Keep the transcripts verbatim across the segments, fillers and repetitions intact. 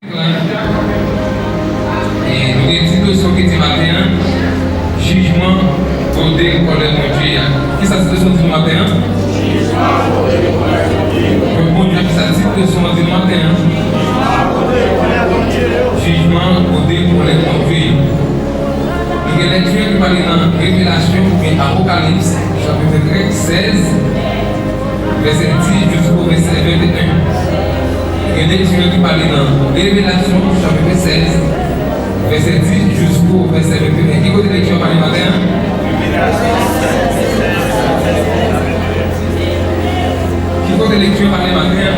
E nou gen tit leson ki di maten an, jijman gode kòlè Bondye a. Kisa tit leson di nou maten an? Pèp Bondye, kisa tit leson an di nou maten an? Jijman gode kòlè Bondye. Nou gen lekti ki pale nan Revelasyon oubyen Apokalips, chapit trèz, sèz, vèsè dis jisko vèsè venteyen. Gen lekti ki pale nan Revelasyon, chapit sèz, vèsè dis jisko vèsè venteyen. Ki kote lekti an pale maten an? Ki kote lekti an pale maten an?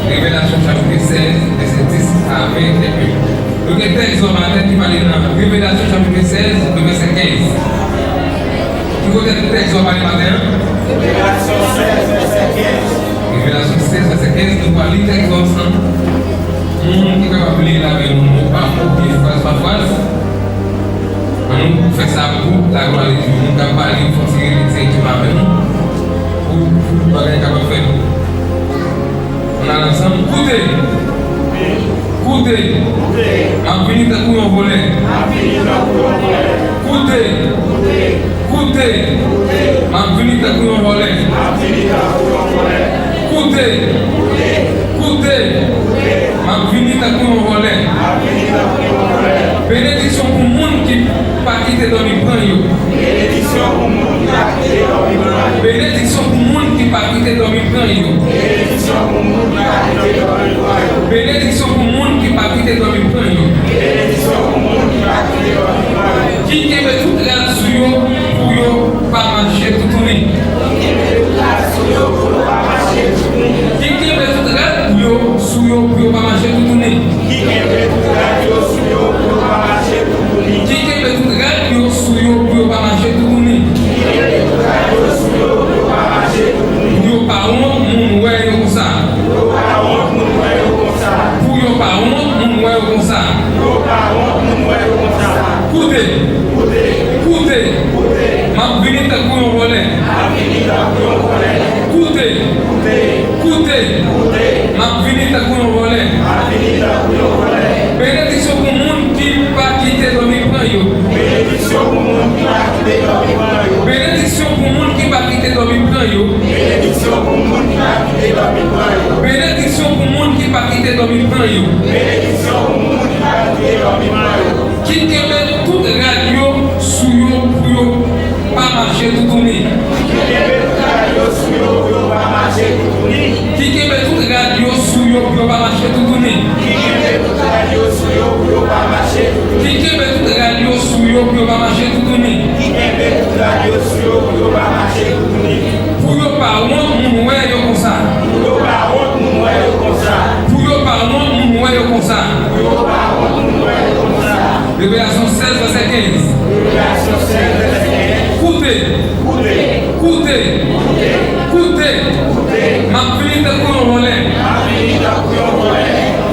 Revelasyon, chapit sèz, vèsè dis a venteyen. Nou gen tèks an maten ki pale nan Revelasyon chapit sèz, vèsè kenz. Ki kote tèks an pale maten an? Revelasyon sèz, vèsè kenz. Revelasyon sèz, vèsè kenz, nou pral li tèks an ansanm. Moun ki kapab li l avè nou mo pa mo, oubyen fraz pa fraz, ann nou fè sa pou laglwa de Dye. Moun k ap pale, fò n ti rele direkteman avè nou, pou, pou bagay kapab fèt. Ann al ansanm. Koute! Koute! M ap vini tankou yon vòlè. Koute! Koute! M ap vini tankou yon vòlè. Koute! Koute! M ap vini tankou yon vòlè. Benediksyon pou moun ki pa kite dòmi pran yo. Benediksyon pou moun ki pa kite dòmi pran yo. Benediksyon pou moun ki pa kite dòmi pran yo. Benediksyon pou moun ki pa kite dòmi pran yo. Benediksyon pou moun ki pa kite dòmi pran yo. Ki kenbe tout rad sou yo pou yo pa mache toutouni. Ki kenbe tout rad sou yo pou yo pa mache toutouni. Ki kenbe tout rad yo sou yo pou yo pa mache toutouni. Ki kenbe tout rad yo sou yo pou yo pa mache toutouni. Ki kenbe tout rad yo sou yo pou yo pa mache toutouni. Ki kenbe tout rad yo sou yo pou yo pa mache toutouni. Pou yo pa wont moun wè yo konsa. Pou yo pa wont moun wè yo konsa. Pou yo pa wont moun wè yo konsa. Pou yo pa wont moun wè yo konsa. Koute! Koute! Koute! Koute! M ap vini tankou yon vòlè. M ap vini tankou yon vòlè. Koute! Koute! Koute! Koute! M ap vini tankou yon vòlè. M ap vini tankou yon vòlè. Benediksyon pou moun ki pa kite dòmi pran yo. Benediksyon pou moun ki pa kite dòmi pran yo. Benediksyon pou moun ki pa kite dòmi pran yo. Benediksyon pou moun ki pa kite dòmi pran yo. Benediksyon pou moun ki pa kite dòmi pran yo. Benediksyon pou moun ki pa kite dòmi pran yo. Ki kenbe tout rad yo sou yo pou yo pa mache toutouni. Ki kenbe tout rad yo sou yo pou yo pa mache toutouni. Ki kenbe tout rad yo sou yo pou yo pa mache toutouni. Ki kenbe tout rad yo sou yo pou yo pa mache toutouni. Ki kenbe tout rad yo sou yo pou yo pa mache toutouni. Ki kenbe tout rad yo sou yo pou yo pa mache toutouni. Pou yo pa wont moun wè yo konsa. Pou yo pa wont moun wè yo konsa. Pou yo pa wont moun wè yo konsa. Pou yo pa wont moun wè yo konsa. Revelasyon sèz, vèsè kenz. Revelasyon sèz, vèsè kenz. Koute! Koute! Koute! Koute! Koute! M ap vini tankou yon vòlè. M ap vini tankou yon vòlè.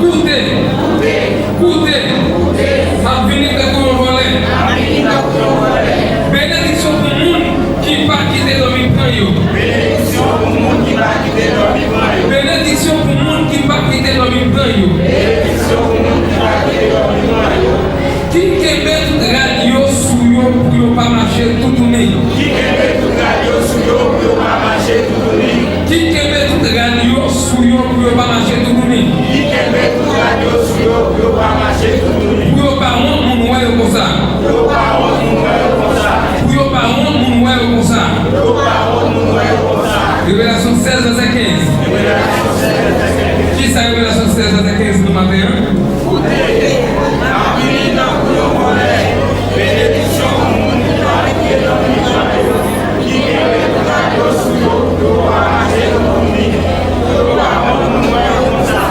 Koute! Koute! Koute! Koute! M ap vini tankou yon vòlè. M ap vini tankou yon vòlè. Benediksyon pou moun ki pa kite dòmi pran yo. Benediksyon pou moun ki pa kite dòmi pran yo. Benediksyon pou moun ki pa kite dòmi pran yo. Benediksyon pou moun ki pa kite dòmi pran yo. Ki kenbe tout rad yo sou yo pou yo pa mache toutouni. Ki kenbe tout rad yo sou yo pou yo pa mache toutouni. Ki kenbe tout rad yo sou yo pou yo pa mache toutouni. Ki kenbe tout rad yo sou yo pou yo pa mache toutouni. Pou yo pa wont moun wè yo konsa. Pou yo pa wont moun wè yo konsa. Pou yo pa wont moun wè yo konsa. Pou yo pa wont moun wè yo konsa. Revelasyon sèz, vèsè kenz. Revelasyon sèz, vèsè kenz. Kisa Revelasyon sèz, vèsè kenz di nou maten an? Koute, m ap vini tankou yon vòlè. Benediksyon pou moun ki pa kite dòmi pran yo, ki kenbe tout rad yo sou yo pou yo pa mache toutouni, pou yo pa wont moun wè yo konsa.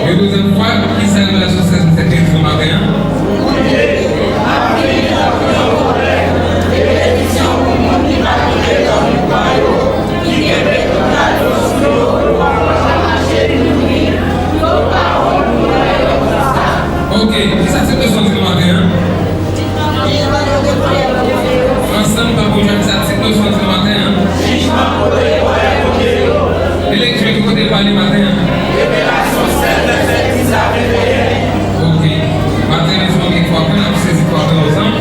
Yon dezyèm fwa, kisa Revelasyon sèz, vèsè kenz di nou maten an? Koute, m ap vini tankou yon vòlè. Benediksyon pou moun ki pa kite dòmi pran yo. Ok, kisa tit leson di nou maten an? Ansanm, pèp Bondye, kisa tit leson di nou maten an? E lekti ki kote Pale maten an. Revelasyon sèt vèsè dis a venteyen. Ok. Maten an, nou gen twa pwen, n ap sezi twa pwen ansanm.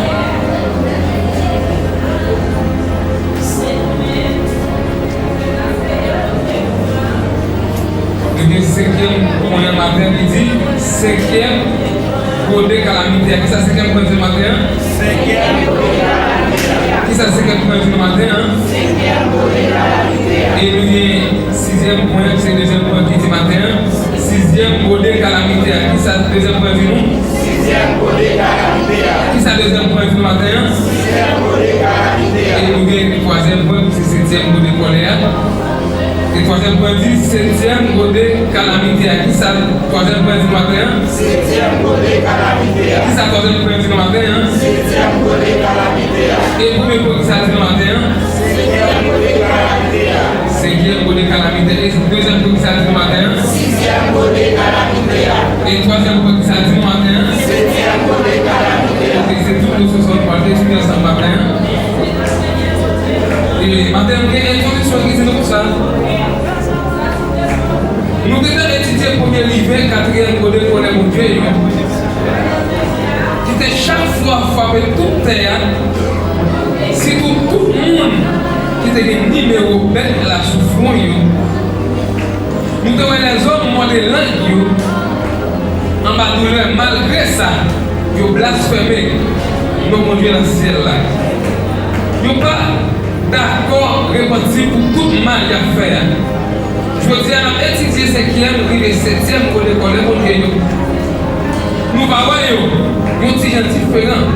Nou gen senkyèm pwen an maten ki di, senkyèm gode kalamite a. Kisa senkyèm pwen di nan maten an? Senkyèm gode kalamite a. Kisa senkyèm pwen di nan maten an? Senkyèm gode kalamite a. E nou gen sizyèm pwen, se dezyèm pwen ki di maten an. Sizyèm gode kalamite a. Kisa dezyèm pwen di nou? Sizyèm gode kalamite a. Kisa dezyèm pwen di nou maten an? Sizyèm gode kalamite a. E nou gen twazyèm pwen ki se setyèm gode kòlè a. E twazyèm pwen di setyèm gode kalamite a. Kisa twazyèm pwen di nou maten an? Setyèm gode kalamite a. Kisa twazyèm pwen di nou maten an? Setyèm gode kalamite a. E premye pwen kisa di nou maten an? Senkyèm gode kalamite a. Senkyèm gode kalamite. E dezyèm pwen kisa di nou maten an? Sizyèm gode kalamite a. E twazyèm pwen kisa di nou maten an? Setyèm gode kalamite a. Ok, se tout leson sa nou pral etidye ansanm maten an. E maten an, gen entwodiksyon ki di nou konsa. Nou gentan etidye premye live katriyèm gode kòlè Bondye yo, ki te chak fwa frape tout tè a, sitou tout moun ki te gen nimewo bèt la sou fwon yo. Nou te wè lèzòm mòde lang yo anba doulè, malgre sa, yo blasfeme non Bondye nan syèl la. Yo pa dakò repanti pou tout mal y ap fè a. Jodi a, n ap etidye senkyèm rive setyèm gode kòlè Bondye yo. Nou va wè yo yon ti jan diferan.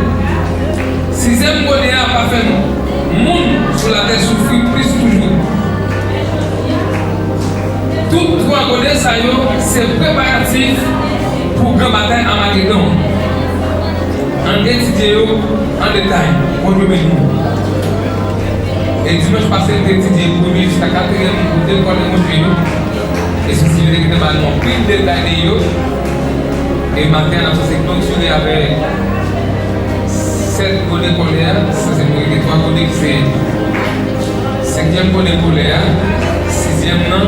Sizyèm gode a va fè moun sou latè soufri plis toujou. Tout twa gode sa yo se preparatif pou gran batay Amagedon. Ann etidye yo an detay. Bondye beni nou. E dimanch pase, nou te etidye premye jiska katriyèm gode kòlè Bondye yo. E sou sijè ki te ba nou anpil detay de yo. E maten an, n ap sòti kloture avèk sèt gode kòlè a. Sa se pou rete twa gode ki se senkyèm gode kòlè a, sizyèm nan,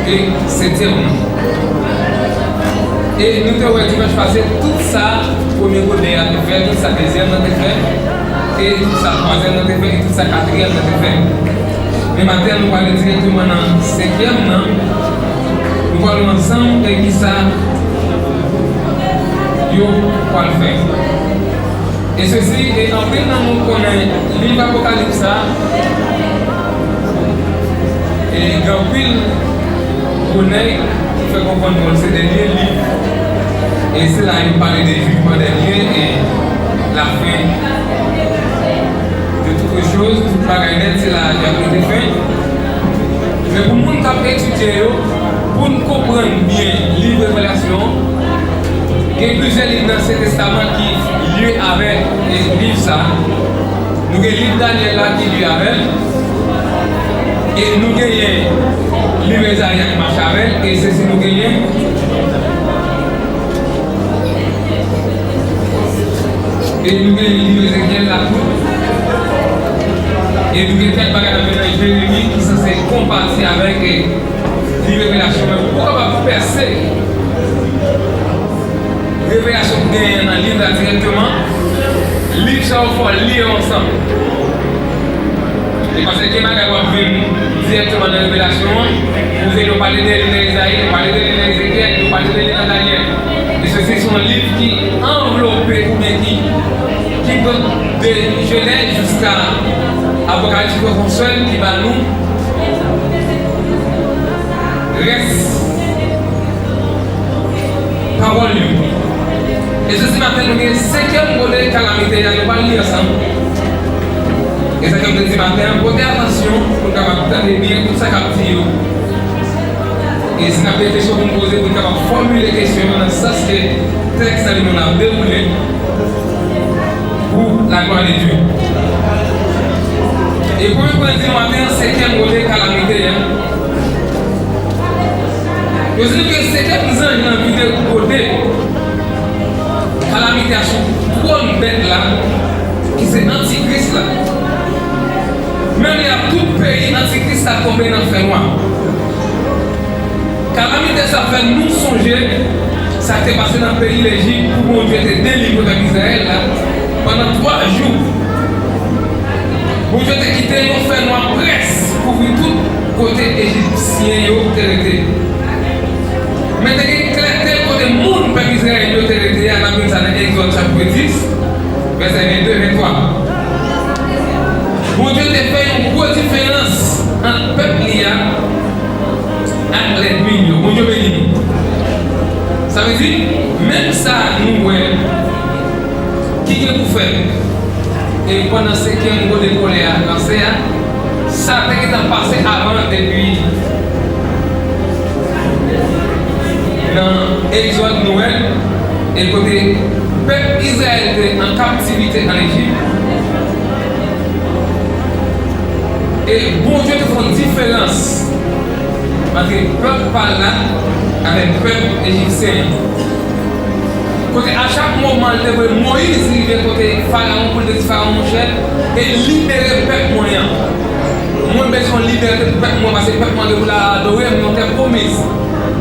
e setyèm nan. E nou te wè dimanch pase, tout sa premye gode a te fè, tout sa dezyèm nan te fè, e tout sa twazyèm nan te fè, e tout sa katriyèm nan te fè. Men maten an, nou prale dirèkteman nan senkyèm nan. Nou pral wè ansanm e kisa yo pral fè. E sesi, e anpil nan nou konnen liv Apokalips sa, e gen anpil bonè ki fè konprann nou se dènye liv. E se la yo pale de jijman dènye e lafen de toutes choses, tout bagay nèt, se la y ap mete fen. Men pou moun k ap etidye yo, pou n konprann byen liv Revelasyon an, gen plizyè liv nan Ansyen Testaman ki lye avèk liv sa a. Nou gen liv Danyèl la ki lye avè l. E nou genyen liv Ezayi a ki mache avè l. E sesi nou genyen. E nou genyen liv Ezekyèl la tou. E nou gen kèk bagay nan men Jeremi ki sanse konpati avèk, e, liv Revelasyon. Men pou w kapab pèse revelasyon ki genyen nan liv la dirèkteman, liv sa yo fò w li yo ansanm. E paske gen bagay w ap jwenn dirèkteman nan Revelasyon an, kote yo pale de li nan Ezayi, yo pale de li nan Ezekyèl, yo pale de li nan Danyèl. E sesi se yon liv ki anvlope oubyen ki, ki pran de Jenèz jiska Apokalips, ki pran yon sèl, ki ba nou rès pawòl yo. E jodi maten, nou gen senkyèm gode kalamite a, nou pral li ansanm. E sa ke m te di maten an, pote atansyon pou n kapab tande byen tout sa k ap di yo. E si n ap gen kesyon pou n poze, pou n kapab fòmile kesyon yo nan sans ke tèks nan li menm ap dewoule. Pour la gloire de Dieu. E premye pwen di nou maten an, senkyèm gode kalamite a. Yo di nou ke senkyèm zanj lan vide gode kalamite a sou twòn bèt la, ki se Antikris la. Menm lè a tout peyi Antikris la tonbe nan fènwa. Sa fè nou sonje sa k te pase nan peyi Lejip pou Bondye te delivre pèp Izrayèl la pandan twa jou. Bondye te kite yon fènwa près kouvri tout kote Ejipsyen yo te rete. Men te gen klète kote moun pèp Izrayèl yo te rete a, n ap jwenn sa nan Egzòd chapit dis, vèsè vennde, venntwa. Bondye te fè yon gwo diferans ant pèp li a ak lènmi l yo. Bondye beni nou. Sa vle di, menm sa nou wè ki gen pou fèt, e pandan senkyèm gode kolè a lanse a, sa te gentan pase avan depi nan Egzòd nou wè, e kote pèp Izrayèl te an kaptivite an Ejip. E Bondye te fè yon diferans ant pèp pa l la avèk pèp ejipsyen an. Kote a chak moman, l te voye Moyiz rive kote Farawon pou l te di Farawon, monchè, e libere pèp mwen an. Mwen bezwen libète pou pèp mwen, paske pèp mwen gen pou l al adore m yon tè pwomiz.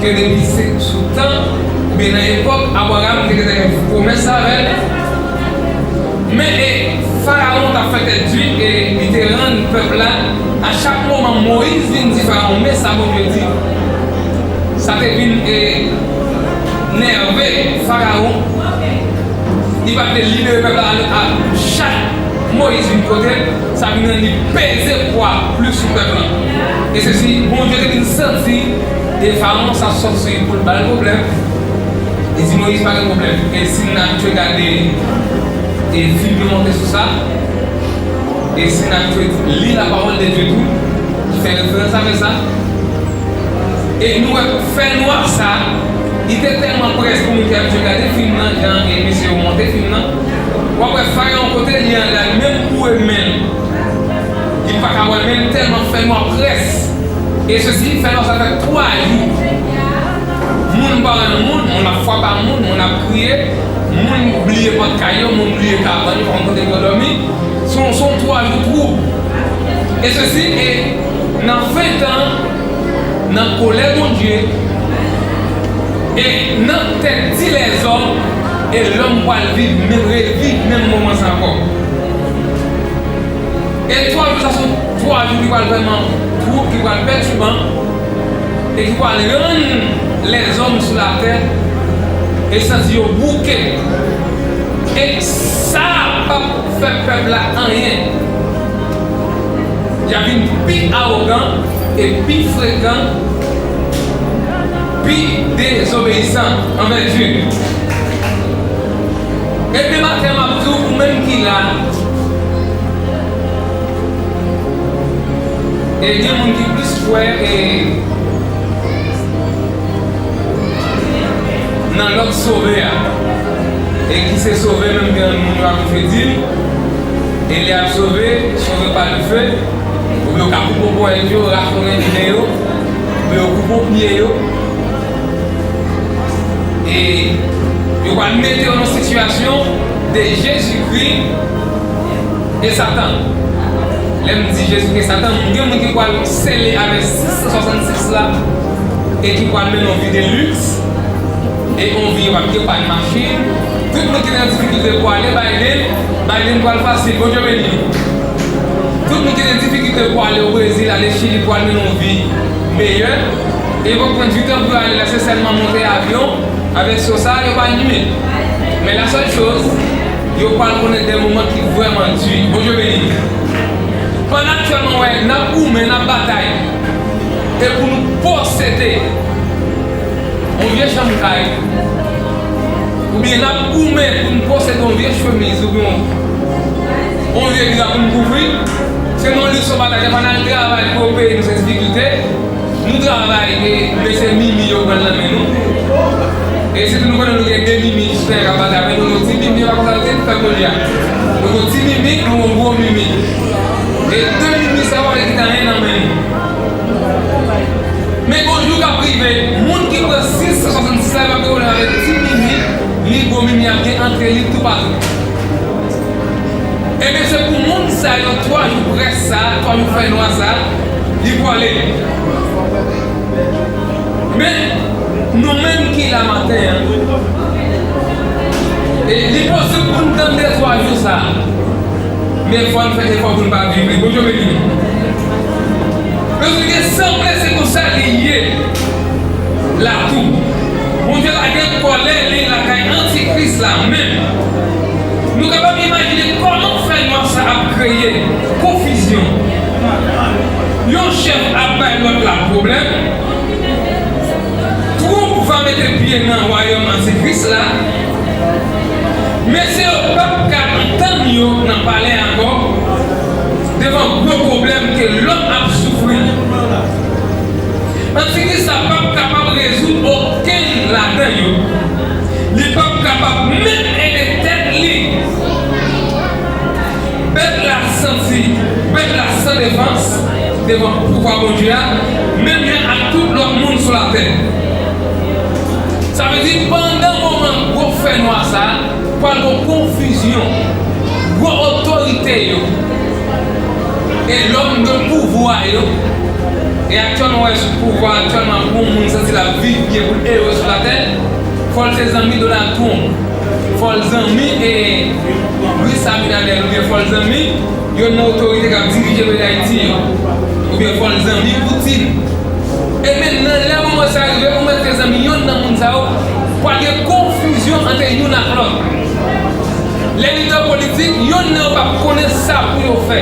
Ke depi se sou tan, oubyen nan epòk Abraram, te gentan gen pwomès avè l. Men, e, Farawon t ap fè tèt di, e li te rann pèp la. A chak moman, Moyiz vin di Farawon, men sa Bondye di. Sa te vin, e, nève Farawon. Li pa t vle libere pèp la, a chak Moyiz vin kote l, sa vin rann li peze pwa plis sou pèp la. E se si Bondye te vin santi, e Farawon sa sòti pou l ba l pwoblèm. Li di Moyiz, pa gen pwoblèm. E si n abitye gade, e, fim yo monte sou sa, e si n abitye li la parole de Dieu tou, ki fè referans avè sa, e nou wè fènwa sa, li te tèlman près pou moun ki abitye gade fim nan, jan e mesye yo monte fim nan. W ap wè Farawon kote li an la, li menm boure men l. Li pa ka wè men l tèlman fènwa près. E sesi, fènwa sa fè twa jou. Moun pa wè moun, moun ap frape a moun, moun ap kriye, moun bliye pòt kay yo, moun bliye kabann yo, pa konn kote pou yo dòmi. Se yon, se yon twa jou twoub. E sesi, e nan fen tan, nan kolè Bondye, e nan tèt ti lèzòm, e lòm pral viv, men reviv menm moman sa ankò. E twa jou sa se twa jou ki pral vrèman twoub, ki pral pètiban, e ki pral rann lèzòm sou latè e santi yo bouke. E sa p ap fè pèp la anyen. Y ap vin pi awogan e pi frekan, pi dezobeyisan anvè Dye. Ebyen, maten, m ap di w, ou menm ki la, e gen moun ki plis kwè, e, nan lòt sove a, e ki se sove menm gen moun yo ap di l, e lè y ap sove, sove pa dife, oubyen yo ka koupe ponyèt yo, rafonnen nen yo, oubyen yo koupe pye yo. E yo pral mete yo nan sitiyasyon de Jezikri e Satan. Lè m di Jezikri e Satan, gen moun ki pral sele avèk sis san swasannsis la e ki pral mennen yon vi de liks e yon vi yo p ap gen pa de machin. Tout moun ki nan difikilte pou ale Biden, Biden pral fasil. Bondye beni nou. Tout moun ki nan difikilte pou ale o Brezil, ale Chili, pral mennen yon vi meyè. E yo pran ditan pou yo ale la, se sèlman monte avyon avèk so sa, yo pa nwit. Men la sèl choz, yo pral konnen de moman ki vrèman di. Bondye beni nou. Pandan aktyèlman, wè, n ap goumen, n ap batay. E pou nou posede yon vye chanm kay, oubyen n ap goumen pou n posede yon vye chemiz, oubyen yon, yon vye drap pou n kouvri, se nan liks yo pataje, pa n al travay pou yo peye nou se difikilte. Nou travay, e mesye Mimi yo pran nan men nou. E sitou nou konnen nou gen de Mimi ki fè rabat avè nou, nou ti Mimi yo pa konn sa yo te fè kounye a. Nou gen ti Mimi, nou gen gwo Mimi. E de Mimi sa yo pa gen anyen nan men nou. Men gon jou k ap rive, moun ki pran sis san swasannsis la, l ap gen pwoblèm avèk ti Mimi, ni gwo Mimi ap gen antre li toupatou. Ebyen, se pou moun sa yo, twa jou près sa, twa jou fènwa sa, li pwale. Men, la maten an. E li posib pou n tann de twa jou sa a. Men fò n fè efò pou n pa viv li. Bondye beni nou. Paske sanble se konsa li ye la tou. Bondye lage kòlè li lakay antikris la menm. Nou kapab imajine kòman fènwa sa ap kreye konfizyon. Yon chèf ap bay lòt la pwoblèm. Twonp va mete pye nan wayòm antikris la. Mesye yo p ap ka antann yo nan palè ankò devan gwo pwoblèm ke lòm ap soufri. Antikris la p ap kapab rezoud okenn ladan yo. Li p ap kapab menm ede tèt li. Bèt la santi, bèt la san defans devan pouvwa Bondye a, menm jan ak tout lòt moun sou latè. Sa vle di, pandan moman gwo fènwa sa a, pral gen konfizyon. Gwo otorite yo e lòm de pouvwa yo. E aktyèlman, w wè sou pouvwa, aktyèlman, pou yon moun santi l ap viv byen, pou l ere sou latè, fò l se zanmi Donald Trump. Fò l zanmi e Luis Abinader oubyen fò l zanmi yonn nan otorite k ap dirije peyi Dayiti yo. Oubyen fò l zanmi Poutine. E men nan lè moman sa rive, ou mèt te zanmi yonn nan moun sa yo, pral gen konfizyon ant youn ak lòt. Lè lidè politik, yonn nan yo p ap konnen sa pou yo fè.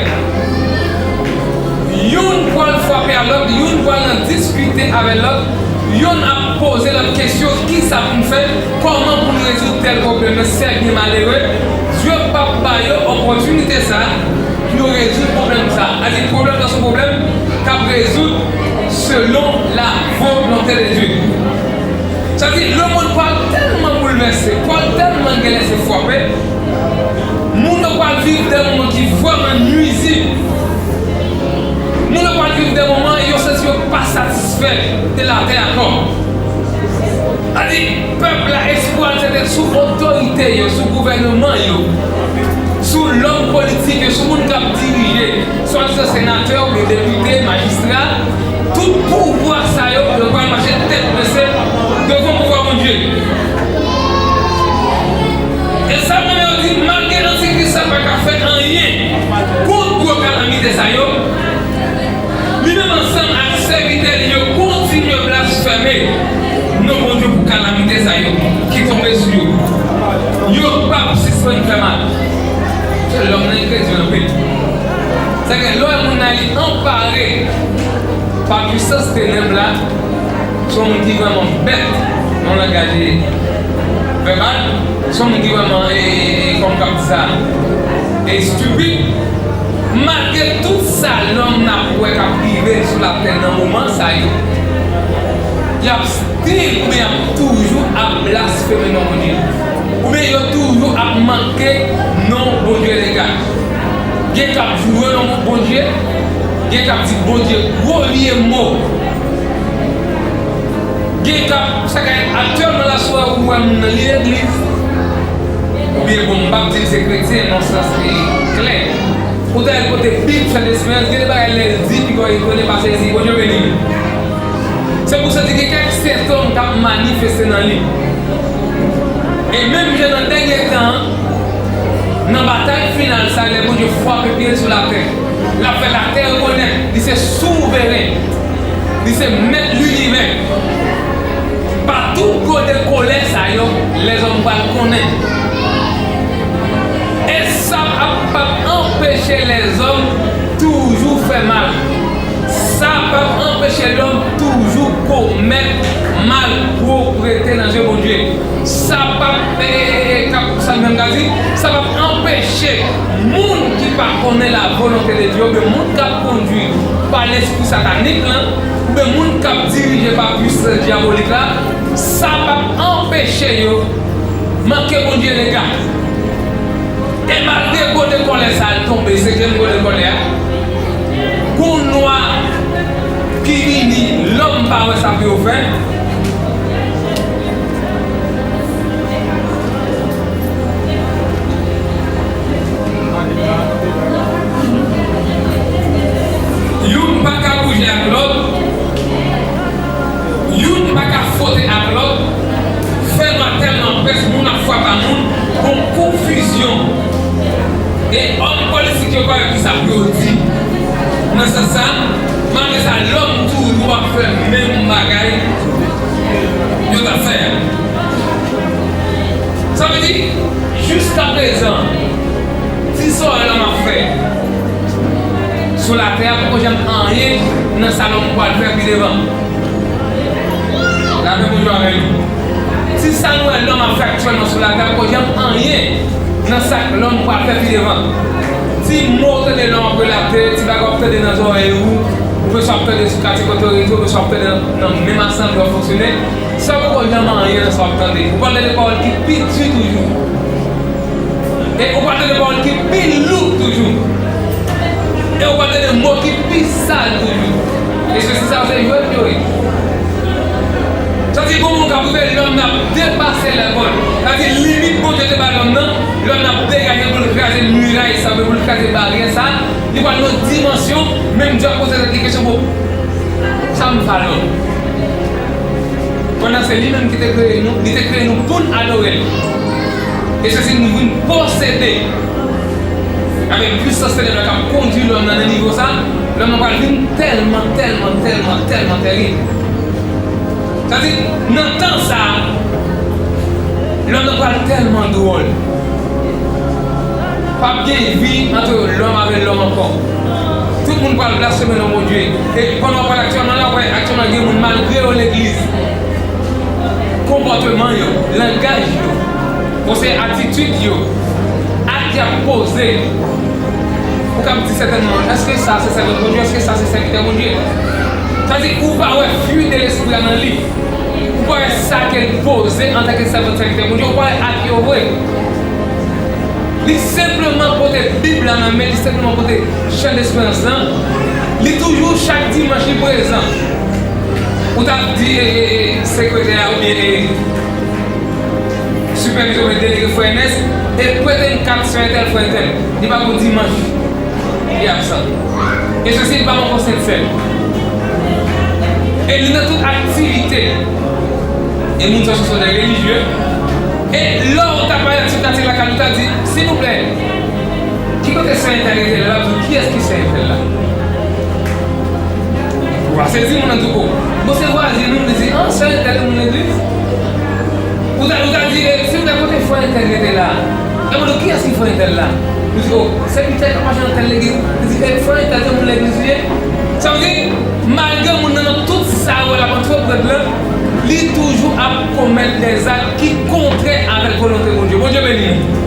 Youn pral frape a lòt, youn pral nan diskite avè lòt, youn ap poze lòt kesyon, kisa pou n fè, kòman pou n rezoud tèl pwoblèm, men sè byen malere, Dye p ap ba yo opòtinite sa pou yo rezoud pwoblèm sa. Sa di pwoblèm nan se yon pwoblèm k ap rezoud selon la volonté de Dieu. Sa di, lemonn pral tèlman boulvèse, pral tèlman gen lèse frape, moun yo pral viv de moman ki vrèman nwizib. Moun yo pral viv de moman yo santi yo pa satisfè de latè ankò. Sa di, pèp la, espwa l se te sou otorite yo, sou gouvènman yo, sou lòm politik yo, sou moun k ap dirije, swadizan senatè oubyen depite, majistra, tout pouvwa sa yo, yo pral mache tèt bese devan pouvwa Bondye. E sa menm yo di, malgre antikris la pa ka fè anyen kont gwo kalamite sa yo, li menm ansanm ak sèvitè li yo kontinye blasfeme non Bondye pou kalamite sa yo ki tonbe sou yo. Yo p ap sispann fè mal. Lòm nan enkredi anpil. Sa gen lè w wè moun nan li anpare pa pwisans tenèb la, se yon moun ki vrèman bèt, nan langaj vèbal, se yon moun ki vrèman, e, e, e, kòm k ap di sa, e, estipid. Malgre tout sa lòm n ap wè k ap rive sou latè nan moman sa yo, y ap still oubyen y ap toujou ap blasfeme non Bondye. Oubyen yo toujou ap manke non Bondye lega. Gen k ap joure non Bondye, gen k ap di Bondye gwo vye mo. Gen k ap, sa ka aktyèlman la, si w wè moun nan li legliz, oubyen bon, m p ap di l se kretyen nan sans ki klè. Ou ta al kote Bib, Chant Esperans, gen de bagay lè l di, piga w etone pase l di, Bondye beni l. Se pou sa di gen kèk sentòm k ap manifeste nan li. E menm jan nan dènye tan an, nan batay final sa, lè Bondye frape pye l sou latè, l ap fè latè rekonèt li se souveren, li se mèt linivè. Pa tou gode kòlè sa yo, lèzòm pral konnen. E sa ap, p ap anpeche lèzòm toujou fè mal. Sa p ap anpeche lòm toujou komèt malpwoprete nan je Bondye. Sa p ap, e, e, e, e, k ap, sa menm ka di, sa p ap anpeche moun ki pa konnen la volonte de Dye, oubyen moun k ap kondui pa lespri satanik lan, oubyen moun k ap dirije pa pwisans dyabolik la, sa p ap anpeche yo manke Bondye lega. E malgre gode kòlè sa al tonbe, senkyèm gode kòlè a, gon nwa ki vini, lòm pa wè sa pou yo fè. Youn pa ka bouje ak lòt. Youn pa ka fwote ak lòt. Moun, gon konfizyon. E òm politik yo pa wè kisa pou yo di. Nan sans sa, malgre sa, lòm toujou ap fè menm bagay yo t ap fè a. Sa vle di, jiskaprezan, ti sa lòm ap fè sou latè a poko janm anyen nan sa lòm pral fè pi devan. Lapè Bondye avè nou. Ti sa nou wè lòm ap fè aktyèlman sou latè a poko janm anyen nan sa lòm pral fè pi devan. Ti mo w tande lòm ap relate, ti bagay w ap tande nan zòrèy ou, oubyen sa w ap tande sou katye kote w rete, oubyen sa w ap tande nan, nan menm asanble w ap fonksyone, sa poko janm anyen nan sa w ap tande. Ou pral tande pawòl ki pi di toujou. E ou pral tande pawòl ki pi lou toujou. E ou pral tande mo ki pi sal toujou. E se sa se jwèt yo ye. Sa di gon moun k ap rive lòm nan ap depase lèvòl. Sa di limit Bondye te ba lòm nan, lòm nan ap degaje l pou l kraze miray sa, pou l kraze baryè sa. Li pral nan yon dimansyon, menm Dye ap poze tèt li kesyon, bon, sa m fè lòm? Pandan se li menm ki te kreye nou, li te kreye nou pou n adore l. E se si nou vin posede avèk pwisans Senyè a k ap kondui lòm nan nan nivo sa, lòm nan pral vin tèlman, tèlman, tèlman, tèlman tèrib. Sa di, nan tan sa a, lòm nan pral tèlman dwòl. P ap gen vi ant lòm avè lòm ankò. Tout moun pral blasfeme non Bondye. E pandan w ap pale aktyèlman la, w wè aktyèlman gen moun malgre yo legliz. Konpòteman yo, langaj yo, konsèy atitid yo, ak y ap poze. Ou ka ap di sètènman, èske sa se sèvant Bondye? Èske sa se sèvitè Bondye? Sa di, ou pa wè fwi de lespri a nan li. Ou pa wè sa ke l poze antanke sèvant sèvitè Bondye, ou pa wè ak yo vre. Li senpleman pote Bib la nan men, li senpleman pote chan desperans lan. Li toujou chak dimanch li prezan. Ou ta di e, e, e, sekretè a oubyen e, sipèvizè oubyen delege frè Ernest, e prete m kat sè entèl, frè entèl. Li pa gon dimanch li absan. E sesi li pa ankò sèn sèl. E li nan tout aktivite. E moun sa se de relijye. E lè w ta pale ak ti katye lakay ou ta di, silvouplè, ki kote sè entèl rete la? L ap di w, kiyès ki sè entèl la? Ou a sezi moun nan di w, o, bon se vwazen nou, li di, an, sè entèl e moun legliz. Ou ta, ou ta di, e, silvouplè, kote frè entèl rete la? E moun di w, kiyès ki frè entèl la? Li di, o, sèvitè k ap mache nan tèl legliz. Li di, e, frè entèl se moun legliz li ye? Sa vle di, malgre moun nan nan tout sa yo l ap antreprann lan, li toujou ap komèt dèzak ki kontrè avèk volonte Bondye. Bondye beni nou.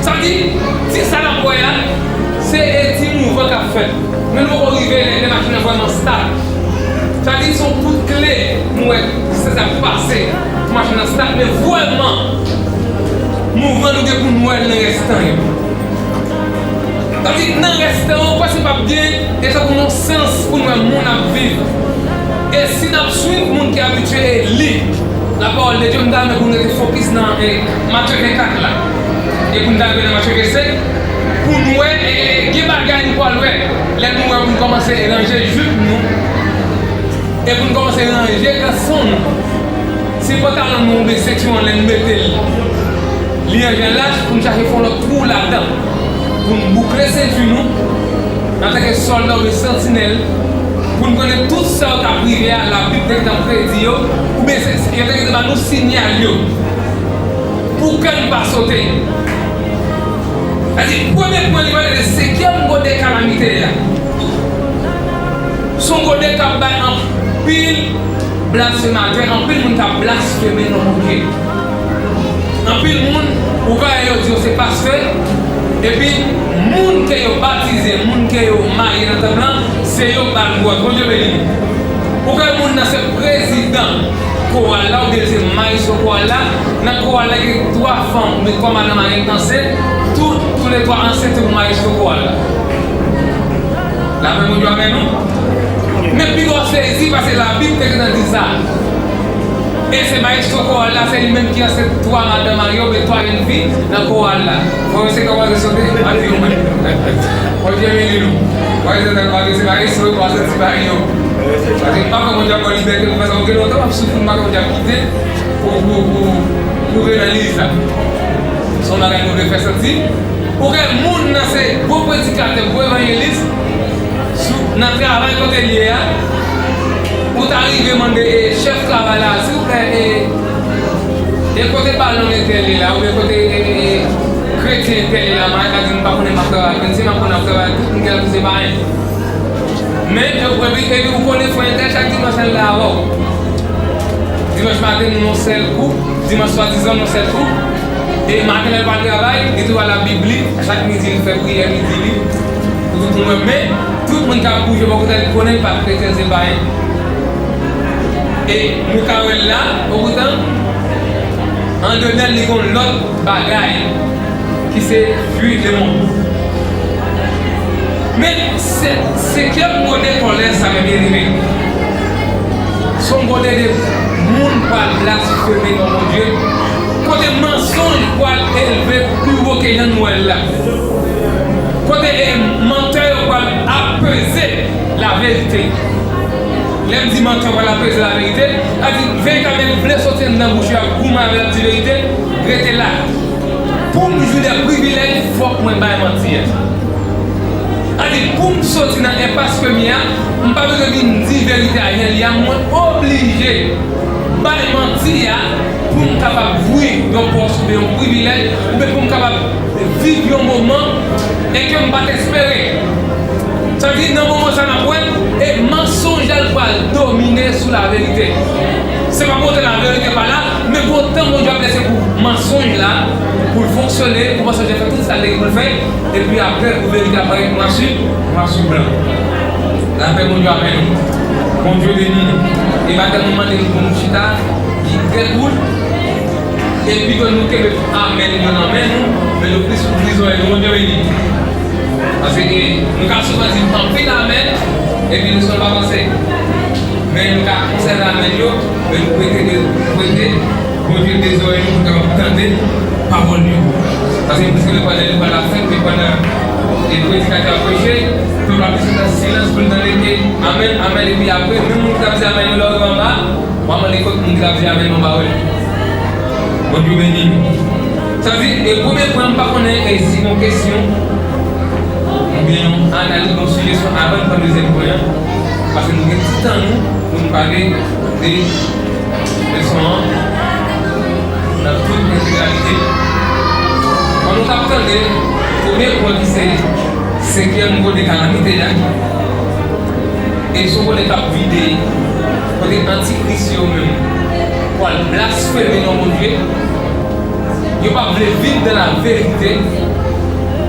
Sa vle di, ti sa n ap wè a, se, e, ti mouvman k ap fèt. Men nou poko rive lè, lè machin nan vrèman stab. Sa di se yon kout kle nou wè se sa k pase pou machin nan stab, men vrèman mouvman nou gen pou n wè l nan rès tan yo. Sa di nan rès tan yo, prèske p ap gen, e tankou yon sans pou n wè moun ap viv. E si n ap swiv moun ki abitye li, lapawòl de Dye, m ta renmen pou n rete fokis nan, e, Matye vennkat la. E pou n ta rive nan Matye vennsenk, pou n wè, e, e, gen bagay nou pral wè. Lè nou wè pou n kòmanse ranje jip nou, e pou n kòmanse ranje kanson nou. Si pantalon nou oubyen senti an lè n mete l, li an jan lach, pou n chache fè yon lòt twou ladan. Pou n boukle senti nou, antanke sòlda oubyen santinèl, pou n konnen tout sa yo k ap rive a, Labib te gentan predi yo, oubyen se, se, yo te gentan ba nou siyal yo. Pou kè n pa sote. Sa di, premye pwen li pale de senkyèm gode kalamite a. Se yon gode k ap bay anpil blasfematè, anpil moun k ap blasfeme non Bondye. Anpil moun, ou ka wè yo di yo se pastè, epi moun ke yo batize, moun ke yo marye nan tanp lan, se yo k ba l gwòs. Bondye beni nou. Ou ka wè moun nan se prezidan koral la, oubyen se mayestwo koral la. Nan koral la, gen twa fanm, oubyen twa madanm a gen ansent, tout, toulètwa ansent pou mayestwo koral la. Lapè Bondye avè nou. Men pi gwo sezi, paske Labib te gentan di sa. E se mayestwo koral la, se li menm ki ansent twa madanm a yo, oubyen twa jèn fi nan koral la. Fò yo se kòmanse sote, pa di yo mwen. Bondye beni nou. Mwen se nan pale se mayestwo, twa soti pa yo. Paske m pa kwè Bondye ap ba w libète pou fè sa, ou gen lontan w ap soufri, m pa kwè Bondye ap kite pou, pou, pou, Louvre nan legliz la. Se yon bagay nou vle fè santi. Ou gen moun nan se gwo predikatè, gwo evanjelis, sou, nan travay kote l ye a, ou ta rive mande, e, chèf travay la, silvouplè, e, e kote balon entèl ye la, oubyen kote, e, e, kretyen entèl ye la, mwen ka di m pa konnen m ap travay ak kretyen, m ap konnen ap travay ak tout moun ki la touche pa anyen. Men, yo, epi, epi ou konnen frè entèl, chak dimanch, l la avè w. Dimanch maten, nou yon sèl gwoup, dimanch swadizan, nou yon sèl gwoup. E maten, lè l pral travay, li tou al ap Bib li. Chak midi, li fè priyè midi li. Pou tout moun wè. Men, tout moun k ap bouje bò kote l, li konnen l pa kretyen, se pa anyen. E nou ka wè l la, opoutan, andedan l, li gon lòt bagay ki se fwi demon. Men se, senkyèm gode kòlè sa, men byeneme, se yon gode de moun pral blasfeme non Bondye, kote mansonj pral elve pi wo ke jan nou wè l la, kote, e, mantè yo pral apeze laverite. Lè m di mantè yo pral apeze laverite, sa di veritableman vle soti anndan bouch yo ap goumen avè l, ap di verite, rete la. Pou m jwi de privilèj, fòk mwen bay manti a. Sa di, pou m soti nan enpas ke m ye a, m pa bezwen vin di verite a jan l ye a, mwen oblije bay manti a pou m kapab jwi yon pòs oubyen yon privilèj, oubyen pou m kapab viv yon moman e ke m pa t espere. Sa di, nan moman sa n ap wè, e mansonj la l pral domine sou laverite. Se pa pou otan laverite pa la, men pou otan Bondye ap lese pou mansonj la, pou l fonksyone, pou mansonj la fè tout sa l te gen pou l fè, epi apre pou verite ap parèt nwa su, nwa su blan. Lapè Bondye avè nou. Bondye beni nou. E maten nou mande nou pou nou chita, ki trè kout. E pito nou kenbe amèn yo nan men nou, men nou plis ouvri zòrèy nou, Bondye beni. Paske nou ka souvan di anpil amèn, epi nou sèlman pa panse. Men nou ka konsève amèn yo, men nou prete de, prete, Bondye de zòrèy nou pou kapab tande pawòl yo. Paske nou se pandan li pa la fèt, men pandan e predikatè a preche, pèp la plis nan silans pou l tande ke amèn, amèn, epi apre, menm moun ki t ap di amèn yo lè yo anba, w a mande kot moun ki t ap di amèn anba yo. Bondye beni nou. Sa di, e premye pwen, m pa konnen e si gon kesyon, oubyen yon analiz, yon sijesyon avan n pran dezyèm pwen an, paske nou gen ti tan nou pou nou pale de leson an nan tout entegralite. Kòm nou t ap tande, premye pwen ki se senkyèm gode kalamite a, e se yon gode k ap vide, kote antikris yo menm pral blasfeme non Bondye, yo pa vle viv dan la verite,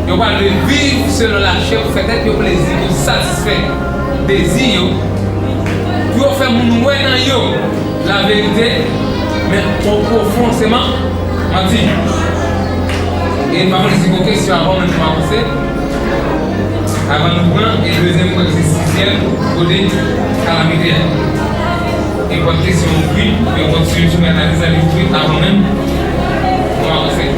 yo pa vle viv selon lachè pou fè tèt yo plezi, pou satisfè dezi yo, pou yo fè moun wè nan yo laverite, men o pwofon se man-, manti. E m pa konnen si gon kesyon avan menm nou avanse. Avan nou pran e dezyèm pwen ki se sizyèm gode kalamite a. E pòt kesyon ouvri, e pòt sou, sou analiz la li ouvri avan menm nou avanse.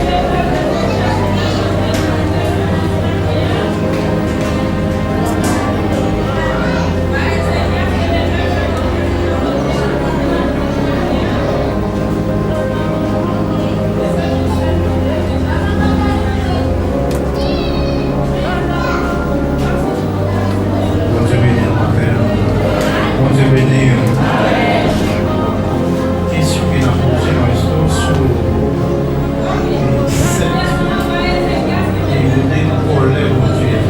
Bondye beni nou maten an. Bondye beni nou. Kesyon ke n ap poze nou, èske sou sèt e gode kòlè Bondye a?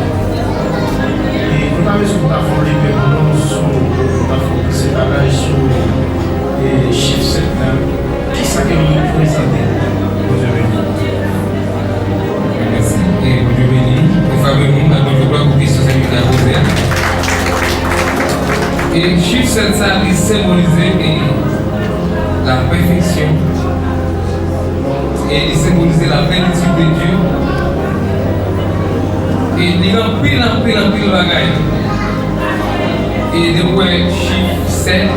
E nou ta bezwen pou ta fè yon limyè pou nou sou, pou ta fè yon ti etalaj sou, e, chif sèt la. Kisa ke l reprezante? Bondye beni. Mèsi. E Bondye beni nou. Nou frape moun, bay Bondye glwa pou kesyon sèvitè a poze a. E chif sèt sa, li senbolize, e, la pèfeksyon. E li senbolize la plenitid de Dye. E li gen anpil, anpil, anpil bagay. E depi w wè chif sèt,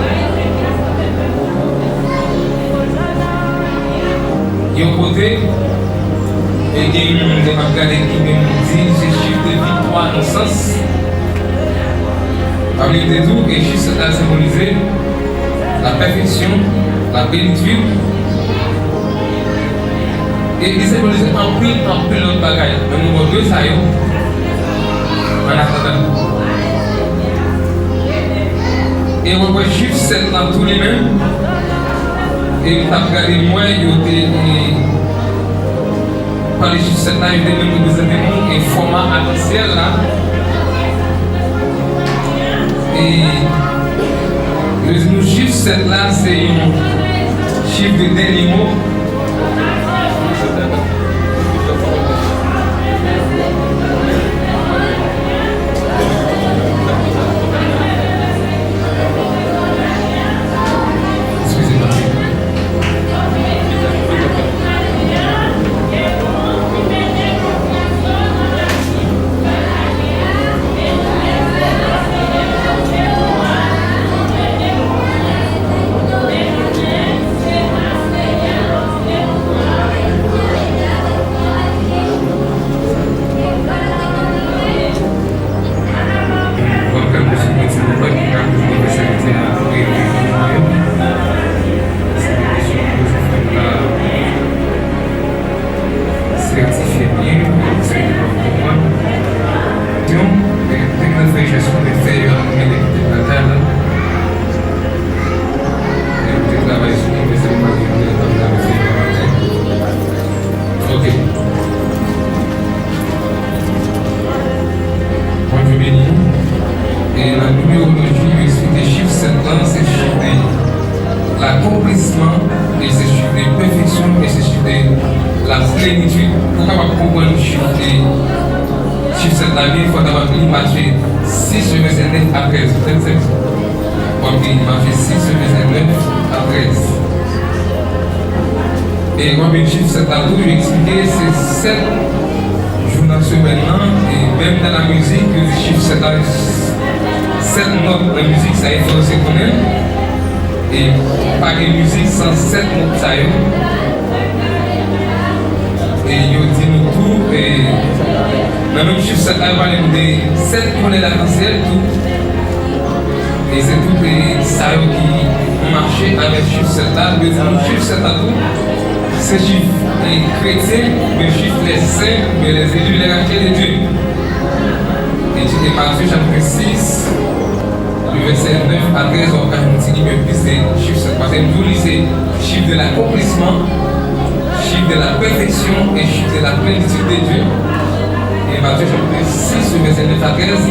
yon kote, e gen moun ki ap gade ki menm di se chif de viktwa nan sans. Pa bliye m te di w, e chif sèt la senbolize la pèfeksyon, la plenitid. E li senbolize anpil, anpil lòt bagay. Men nou pran de sa yo. Ann atandan. E w ap wè chif sèt lan tou li menm. E m t ap gade, m wè yo te, e, pale chif sèt la, yo te menm reprezante nou, e fòma atansyèl la. E yo di nou chif sèt la, se yon chif de dènye mo. Eskize mwen. Sètifye byen, sètifye byen, konprann. Yon, e, te gen fè jès pou te fè yo nan men de batay la. E, te travay sou li, men se pa li, li te travay sou li nan maten. Ok. Bondye beni nou. E nan nimeroloji, yo eksplike chif sèt lan, se chif de lakonplisman, e se chif de pèfeksyon, e se chif de laplenitid. Pou w kapab konprann chif de, chif sèt la byen, fò w kapab li Matye sis, vèsè nèf a trèz. Trèz. W ap li Matye sis, vèsè nèf a trèz. E w ap jwenn chif sèt la tou, yo eksplike se sèt jou nan semèn nan, e menm nan lamizik, yo di chif sèt la, sèt nòt nan mizik, sa e fè w se konnen. E pa gen mizik san sèt nòt sa yo. E yo di nou tou, e nan menm chif sèt la, yo pale nou de sèt koulè lakansyèl tou. E se tout, e, sa yo ki mache avèk chif sèt la. Yo di nou chif sèt la tou, se chif, e, kretyen, oubyen chif lè sen, oubyen lè zeli, lè rache de Dye. Etid Matye chapit sis, le vèsè nèf a trèz, w ap ka jwenn yon ti limen plis de chif sèt. Paske m di w li se chif de lakonplisman, chif de la pèfeksyon e chif de la plenitid de Dye. E Matye chapit sis, le vèsè nèf a trèz.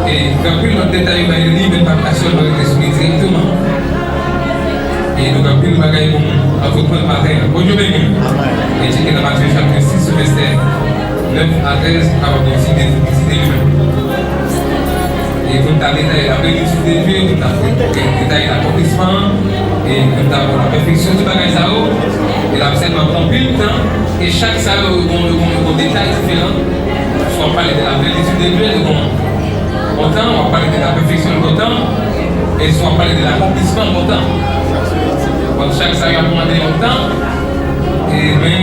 E gen anpil lòt detay yo bay li, men m p ap ka sèlman rete sou li dirèkteman. E nou gen anpil bagay pou n antreprann maten an. Bondye beni nou. Etid nan Matye chapit sis, vèsè nèf a trèz, nou kapab gen ti de, ti de limen. E pou n ta detay la plenitid de Dye, pou n ta detay lakonplisman, e pou n ta pran lapèfeksyon, tout bagay sa yo, e l ap sèlman pran anpil tan, e chak sa yo, yo gon, yo gon, yo gon detay diferan. Swa w ap pale de laplenitid de Dye, yo gon yon tan, w ap pale de lapèfeksyon yon tan, e swa w ap pale de lakonplisman yon tan. Donk, chak sa yo ap mande yon tan, e men,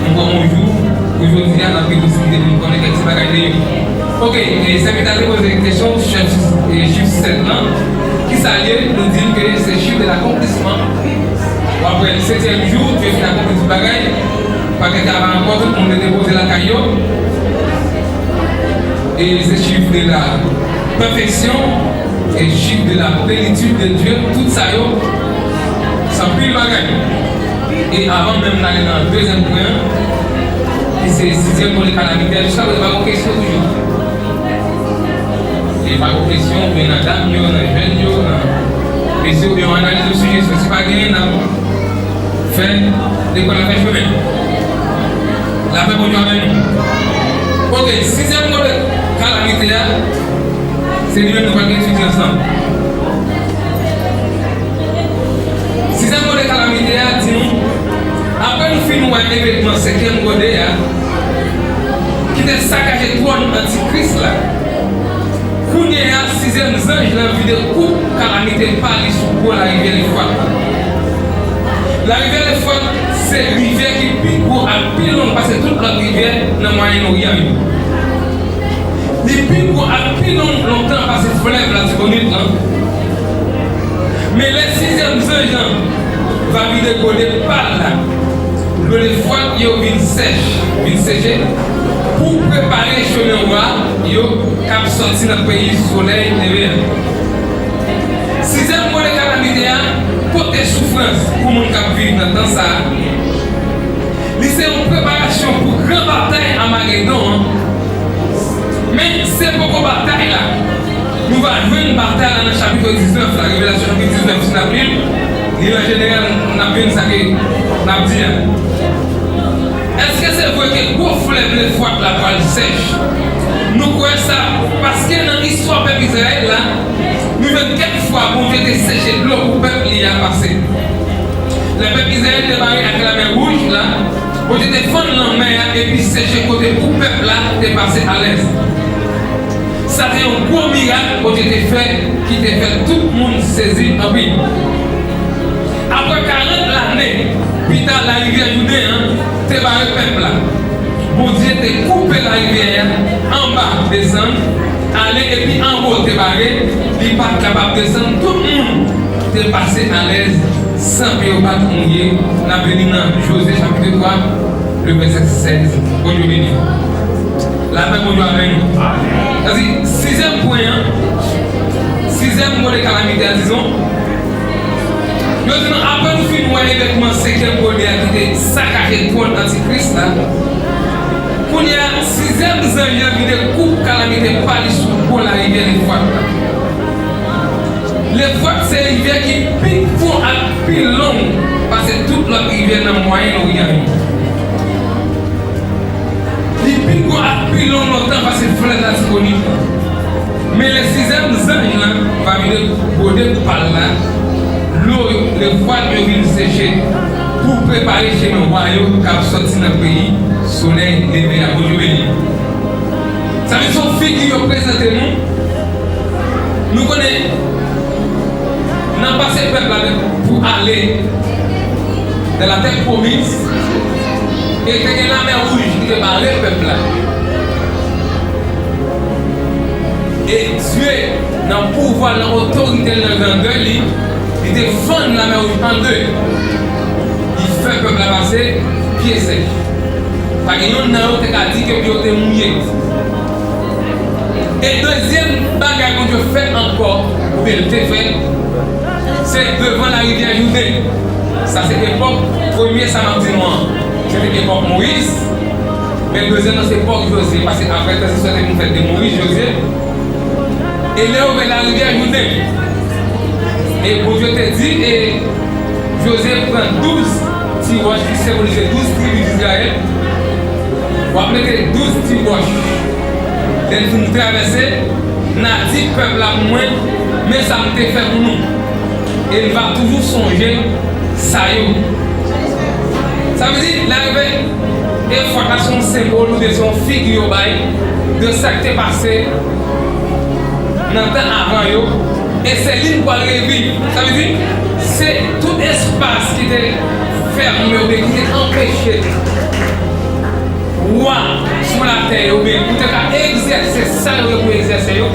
nou pran yon jou, pou jodi a, n ap gen posiblite pou n konnen kèk ti bagay de yo. Ok, e sèvitè a te poze kesyon, chif, e chif sèt lan, kisa l ye? Nou di l ke se chif de lakonplisman. W ap wè, setyèm jou, Dye fin akonpli tout bagay. Pakèt kava ankò, tout moun te depoze lakay yo. E se chif de la pèfeksyon e chif de la plenitid de Dye, tout sa yo, se anpil bagay. E avan menm n ale nan dezyèm pwen an, ki se sizyèm pwen de kalamite a, jiska prezan pa gon kesyon toujou. E pa gon kesyon, oubyen nan dam yo, nan jèn yo, nan mesye, oubyen yon analiz, yon sijesyon. Si pa genyen, n ap fè lekòl la fè chemen. Lapè Bondye avè nou. Ok, sizyèm gode kalamite a, se li menm nou pral etidye ansanm. Sizyèm gode kalamite a di nou, apre nou fin wè evènman senkyèm gode a, ki te sakaje twòn antikris la, kounye a, sizyèm zanj lan vide koup kalamite pa li sou gwo larivyè Lefwat la. Larivyè Lefwat se rivyè ki pi gwo ak pi long pase tout lòt rivyè nan Mwayen Oryan yo. Li pi gwo ak pi long lontan pase flèv Latibonit lan. Men lè sizyèm zanj lan va vide gode pa l la, Dlo lefwat yo vin sèch, vin seche, pou prepare chemen wa yo k ap sòti nan peyi solèy leve a. Sizyèm vole kalamite a pote soufrans pou moun k ap viv nan tan sa a. Li se yon preparasyon pou gran batay Amagedon an. Men se poko batay la. Nou va jwenn batay la nan chapit diznèf la, Revelasyon chapit diznèf, si n ap li l, li an jeneral, n ap jwenn sa ke n ap di a. Èske se vre ke gwo flèv lefwat la pral sèch? Nou kwè sa, paske nan istwa pèp Izrayèl la, nou jwenn kèk fwa Bondye te seche dlo pou pèp li a pase. Lè pèp Izrayèl te bare ak Lamè Wouj la, Bondye te fann lanmè a epi seche kote pou pèp la te pase alèz. Sa te yon gwo mirak Bondye te fè ki te fè tout moun sezi anpil. Apre karant lane pita, larivyè Jouden an te bare pèp la. Bondye te koupe larivyè a anba, desann, ale, epi anwo te bare, li pa t kapab desann. Tout moun te pase alèz san ke yo pa t mouye. N ap vini nan Jozye chapit twa, le vèsè sèz. Bondye beni. Lapè Bondye avè nou. Sa di, sizyèm pwen an, sizyèm vole kalamite a, dizon, yo di nou, apre nou fin wè evènman senkyèm vole a ki te sakaje twòn Antikris la, kounye a, sizyèm zanj lan vide koup kalamite pa li sou gwo larivyè Lefwat la. Lefwat se rivyè ki pi fon ak pi long pase tout lòt rivyè nan Mwayen Oryan yo. Li pi gwo ak pi long lontan pase flèv Latibonit lan. Men lè sizyèm zanj lan va vide gode pa l la, dlo Lefwat yo vin seche pou prepare chemen wa yo k ap sòti nan peyi solèy leve a. Bondye beni. Sa vle di se yon figi yo prezante nou. Nou konnen, nan pase pèp la pou ale nan latè pwomiz, e te gen Lamè Wouj ki te bare pèp la. E Dye, nan pouvwa l, nan otorite l, nan grandè li, li te fann Lamè Wouj an de. Li fè pèp la pase pye sèch. Pa gen yonn nan yo te ka di ke pye yo te mouye. E dezyèm bagay Bondye fè ankò, oubyen l te fè, se devan larivyè Jouden. Sa se epòk, premye sa m ap di nou an, se te epòk Moyiz, men dezyèm nan se epòk Jozye, paske apre tranzisyon te vin fèt de Moyiz, Jozye. E lè yo vin larivyè Jouden, e Bondye te di, e Jozye pran douz ti wòch ki senbolize douz tribi Izrayèl. W ap mete douz ti wòch. Lè n fin travèse, n a di pèp la pou mwen, men sa m te fè pou nou. E n va toujou sonje sa yo. Sa vle di, larivyè Efwat la se yon senbòl oubyen se yon figi yo bay de sa k te pase nan tan avan yo, e se li n pral reviv. Sa vle di, se tout espas ki te fèmen oubyen ki te anpeche wa sou latè yo oubyen pou te ka egzèse sa yo gen pou egzèse yo.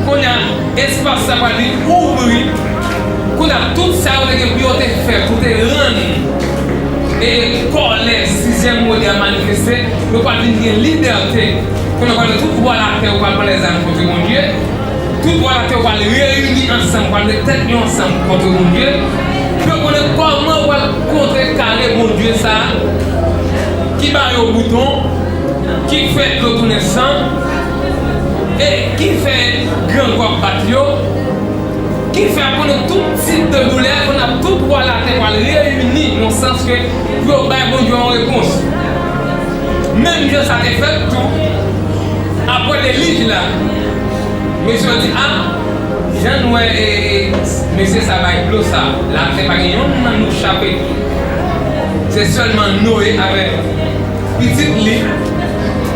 Kounye a, espas sa pral vin ouvri. Kounye a, tout sa yo te gen pou yo te fè, pou te rann e kòlè sizyèm vole a manifeste, yo pral vin gen libète. Kounye a, pral tout wa latè yo pral pran lèzam kont Bondye. Tout wa latè yo pral reyini ansanm, pral met tèt yo ansanm kont Bondye. Pou yo konnen kòman yo pral kontrekare Bondye sa a, ki ba yo bouton, ki fè dlo tounen san, e ki fè grangou ap bat yo, ki fè ap konnen tout tip de doulè, kounye a tout wa latè pral reyini nan sans ke pou yo bay Bondye yon repons. Menm jan sa te fèt tou, apre delij la, mesye yo di, a, jan n wè, e, e, mesye sa bay dlo sa, latè pa gen yonn nan nou chape. Se sèlman Noye avèk pitit li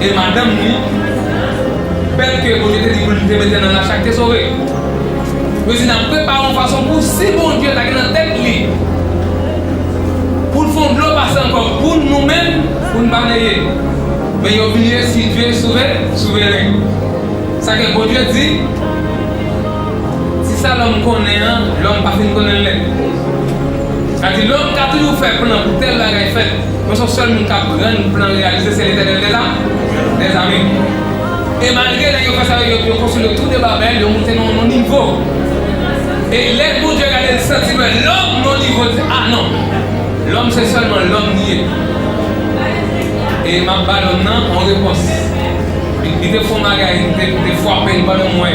e madanm li, bèt ke Bondye te di pou l te mete nan lach la, ki te sove. Yo di n ap prepare yon fason pou si Bondye ta gen nan tèt li pou l fè yon dlo pase ankò pou nou menm, pou n pa neye. Men yo bliye si Dye souveren. Sa ke Bondye di, si sa lòm konnen an, lòm pa fin konnen l nèt. Sa di, lòm ka toujou fè plan pou tèl bagay fèt, men se yon sèl moun k ap rann plan reyalize, se Letènèl dèzame. E malgre nèg yo fè sa, yo, yo konstwi le tou de Babèl, yo moute nan yon nivo. E lè Bondye gade, li santi lè lòm nan nivo, li di, a non, lòm se sèlman lòm li ye. E m ap ba lòm nan yon repons. Li, li te fè yon bagay, li te, li te frape m pandan m wè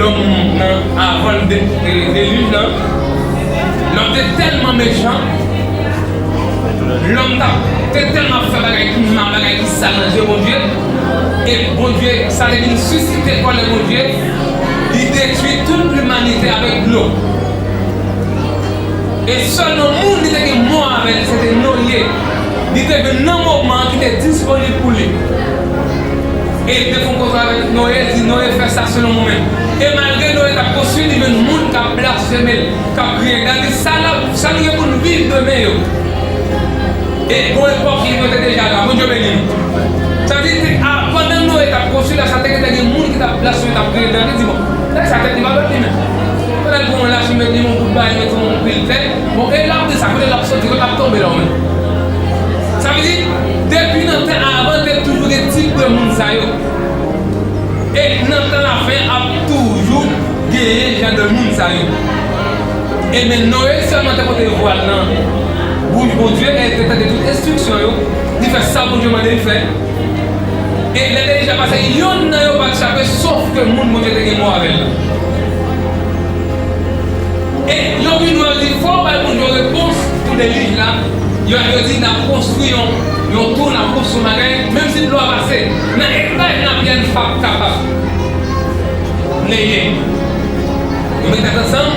lòm nan, avan de, de, delij lan. Lòm te tèlman mechan, lòm t ap, te tèlman ap fè bagay ki mal, bagay ki sal nan je Bondye, e Bondye, sa te vin sisite kòlè Bondye, li detwi tout limanite avèk dlo. E sèlman moun li te gen mò avè l, se te Noye. Li te vin nan moman ki te disponib pou li. E li te fè yon koze avèk Noye, li di, Noye, fè sa selon ou menm. E malgre Noye t ap konstwi, li jwenn moun k ap blasfeme l, k ap griyen. Gade sa l ap, sa nou gen pou n viv demen yo. E gon epòk, yo te deja la. Bondye beni nou. Sa vle di, a, pandan Noye t ap konstwi la, sa te gentan gen moun ki t ap blasfeme, t ap griyen dan, li di, bon, nèg sa tèt li pa dwat li menm. Pandan l pran yon lach, li met li yon bout bagay, li met yon pil tè. Bon, e l ap di sa, kote l ap soti, kote l ap tonbe la, ou menm. Sa vle di, depi nan tan avan, te toujou gen tip de moun sa yo. E nan tan lafen, ap toujou genyen jan de moun sa yo. E men Noye sèlman te pote vwal nan bouch Bondye, e te tande tout enstriksyon yo, li fè sa Bondye mande l fè. E lè delij la pase, yonn nan yo pa t chape, sof ke moun Bondye te gen mò avè l lan. E yo vin wè, yo di, fò w bay Bondye yon repons pou delij la. Yo, yo di, n ap konstwi yon, yon tou, n ap konstwi yon bagay, menm si dlo a pase, nan etaj n ap ye a, n p ap kapab neye. Yo met tèt ansanm,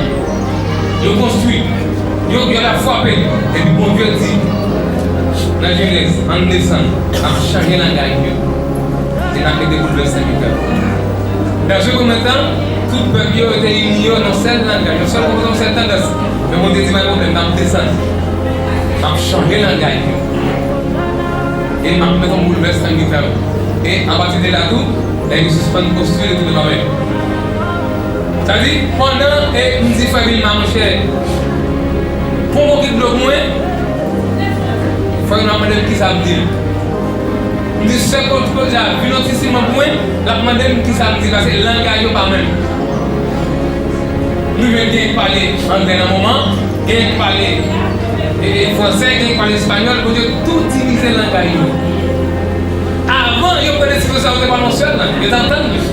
yo konstwi. Yo, yo la frape. Epi Bondye di, nan Jenèz, ann desann, n ap chanje langaj yo. E n ap mete boulvèsman ki fèt. Dans un premier temps, tout pèp yo te ini yo nan sèl langaj, yon sèl konpòtman, yon sèl tandans. Men Bondye di, pa gen pwoblèm, n ap desann. M ap chanje langaj yo. E m ap mete yon boulvèsman ki fèt. E apati de la tou, nèg yo sispann konstwi le tou de Babèl. Sa di, pandan, e m di frè Vilma, monchè, pran yon bokit dlo pou mwen, frè Vilma mande m kisa m di l. M di, sè Claude Claudia vin yon ti siman pou mwen, l ap mande m kisa m di l, paske langaj yo pa menm. Nou jwenn gen k pale anglè nan moman, gen k pale, e, e, fransè, gen k pale espanyòl, Bondye tou divize langaj yo. Avan, yo pran desizyon sa, yo te pale yon sèl lang, yo te antann yo.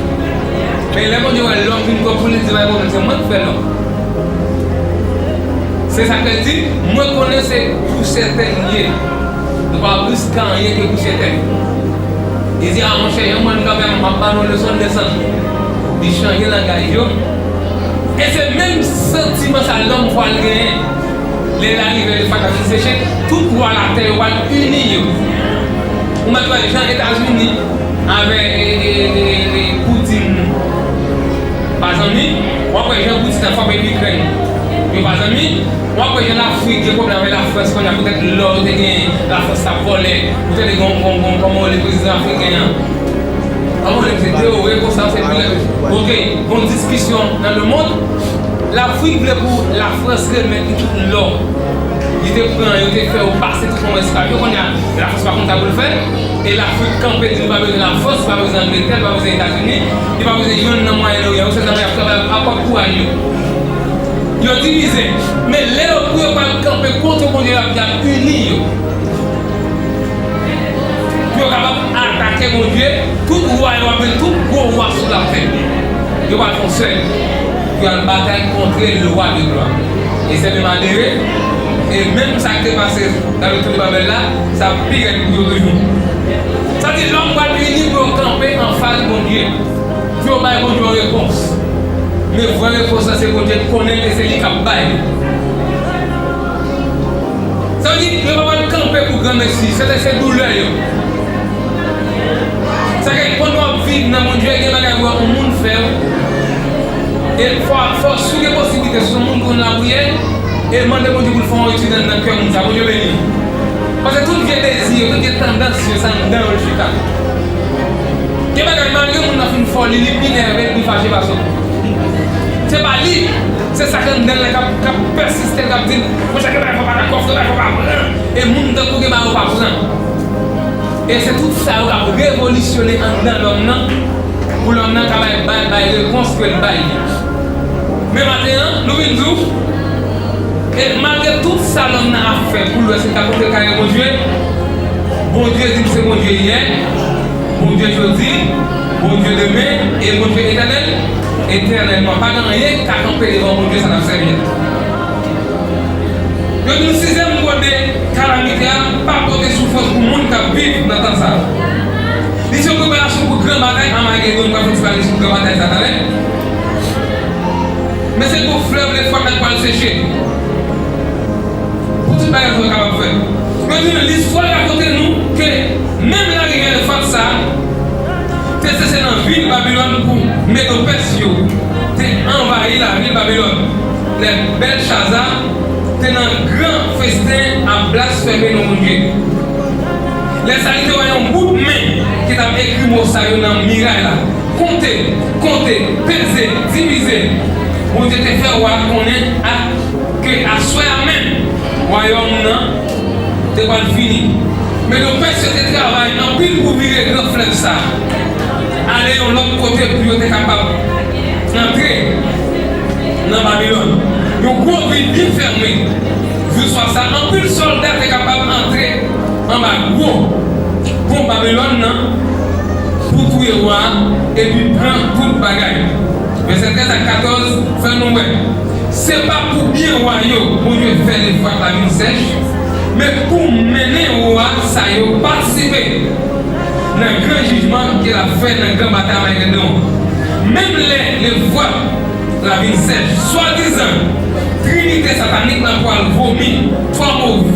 Men lè Bondye wè lòm vin twòp pou li, li di, pa gen pwoblèm, se mwen k fè lòm. Se sa k fè l di, mwen konnen se pou sèten m ye. Nou pa plis ka anyen ke pou sèten. Li di, a monchè, yon moun kanmenm, m ap ba nou leson, desann. Li chanje langaj yo. E se menm santiman sa lòm pral genyen. Lè l arive, lè fatra fin seche, tout wa latè yo pral ini yo. Ou mèt wè jan Etazini avè, e, e, e, e, Putin pa zanmi, w ap wè jan Putin ap frape Ikrèn, yo pa zanmi, w ap wè jan Lafrik gen pwoblèm avè Lafrans kounye a, poutèt lò yo te genyen, Lafrans t ap vòlè, poutèt gen yon, yon, yon, kòman yo rele prezidan afriken an? Kòman yo rele misye, Traoré konsa, se pi lè. Oke, gon diskisyon nan lemonn, Lafrik vle pou Lafrans remèt li tout lò li te pran, yo te fè yo pase tout kòm esklav yo. Kounye a, Lafrans pa konn sa pou l fè. E Lafrik kanpe, di li pa bezwen Lafrans, li pa bezwen Angletè, li pa bezwen Etazini, li pa bezwen yonn nan Mwayen Oryan. Yo se zanmi ap travay ap, ap, ap kouraj yo. Yo divize. Men lè yo, pou yo pral kanpe kont Bondye, y ap, y ap ini yo. Pou yo kapab atake Bondye, tout wa yo ap vin, tout gwo wa sou latè. Yo pral fè yon sèl. Pou y al batay kont le roi de gloire. E se menm adere, e menm sa k te pase nan le tou de Babèl la, sa pi rèd pou yo toujou. Sa di lòm pral ini pou yo kanpe anfas Bondye, pou yo bay Bondye yon repons. Men vrè repons la se Bondye k konnen l e se li k ap bay li. Sa vle di, yo pa pral kanpe pou granmesi, se, se doulè yo. Sa ke pandan w ap viv nan Bondye, gen bagay ou wè yon moun fè w. E fò, fò, si w gen posiblite, si w se yon moun ki konn lapriyè, e mande Bondye pou l fè yon etid anndan kè moun sa, Bondye beni w. Paske tout vye dezi yo, tout vye tandans yo, se anndan yo l chita. Gen bagay, malgre moun nan fin fè w li, li pi nève, li pi fache pase w. Se pa li, se sa k anndan l la k ap, k ap pèsiste, k ap di l, monchè, gen bagay fò w pa dakò, gen bagay fò w pa pran. E moun tankou gen bagay ou pa pran. E se tout sa yo k ap revolisyone anndan lòm nan, pou lòm nan ka bay, bay, bay repons ke l bay li. Men maten an, nou vin di w, e malgre tout sa lòm nan ap fè pou l wè si l ka pote l kare Bondye, Bondye di l se Bondye yè, Bondye jodi, Bondye demen, e Bondye etènèl, etènèlman. Pa gen anyen k ka kanpe devan Bondye sa n ap sèvi a. Yo di nou sizyèm gode kalamite a pa pote soufrans pou moun k ap viv nan tan sa a. Li se yon preparasyon pou gran batay Amagedon. Nou pral fè yon ti pale sou gran batay sa talè. Men se gwo flèv Lefwat la k pral seche. Pou tout bagay sa yo kapab fèt. Yo di nou, listwa rakonte nou ke menm larivyè Lefwat sa a te sese nan vil Babilòn pou Medopès yo te anvayi lavil Babilòn. Lè Bèlchaza te nan gran festen ap blasfeme non Bondye. Lè sa a li te wè yon bout men ki t ap ekri mo sa yo nan miray la. Konte, konte, peze, divize. Bondye te fè wa a konnen a, ke aswè a menm, wayòm nan te pral fini. Medopès yo te travay anpil pou vire gran flèv sa a ale yon lòt kote pou yo te kapab antre nan Babilòn. Yon gwo vil byen fèmen. Jou swa sa, anpil sòlda te kapab antre anba gwo pon Babilòn nan pou touye wa a epi pran tout bagay. Vèsè trèz ak katòz fè nou wè, se pa pou byen wa yo Bondye fè Lefwat la vin sèch, men pou mennen wa sa yo patisipe nan gran jijman ke l ap fè nan gran batay Amagedon. Menm lè Lefwat la vin sèch, swadizan trinite satanik la pral vomi twa mo-,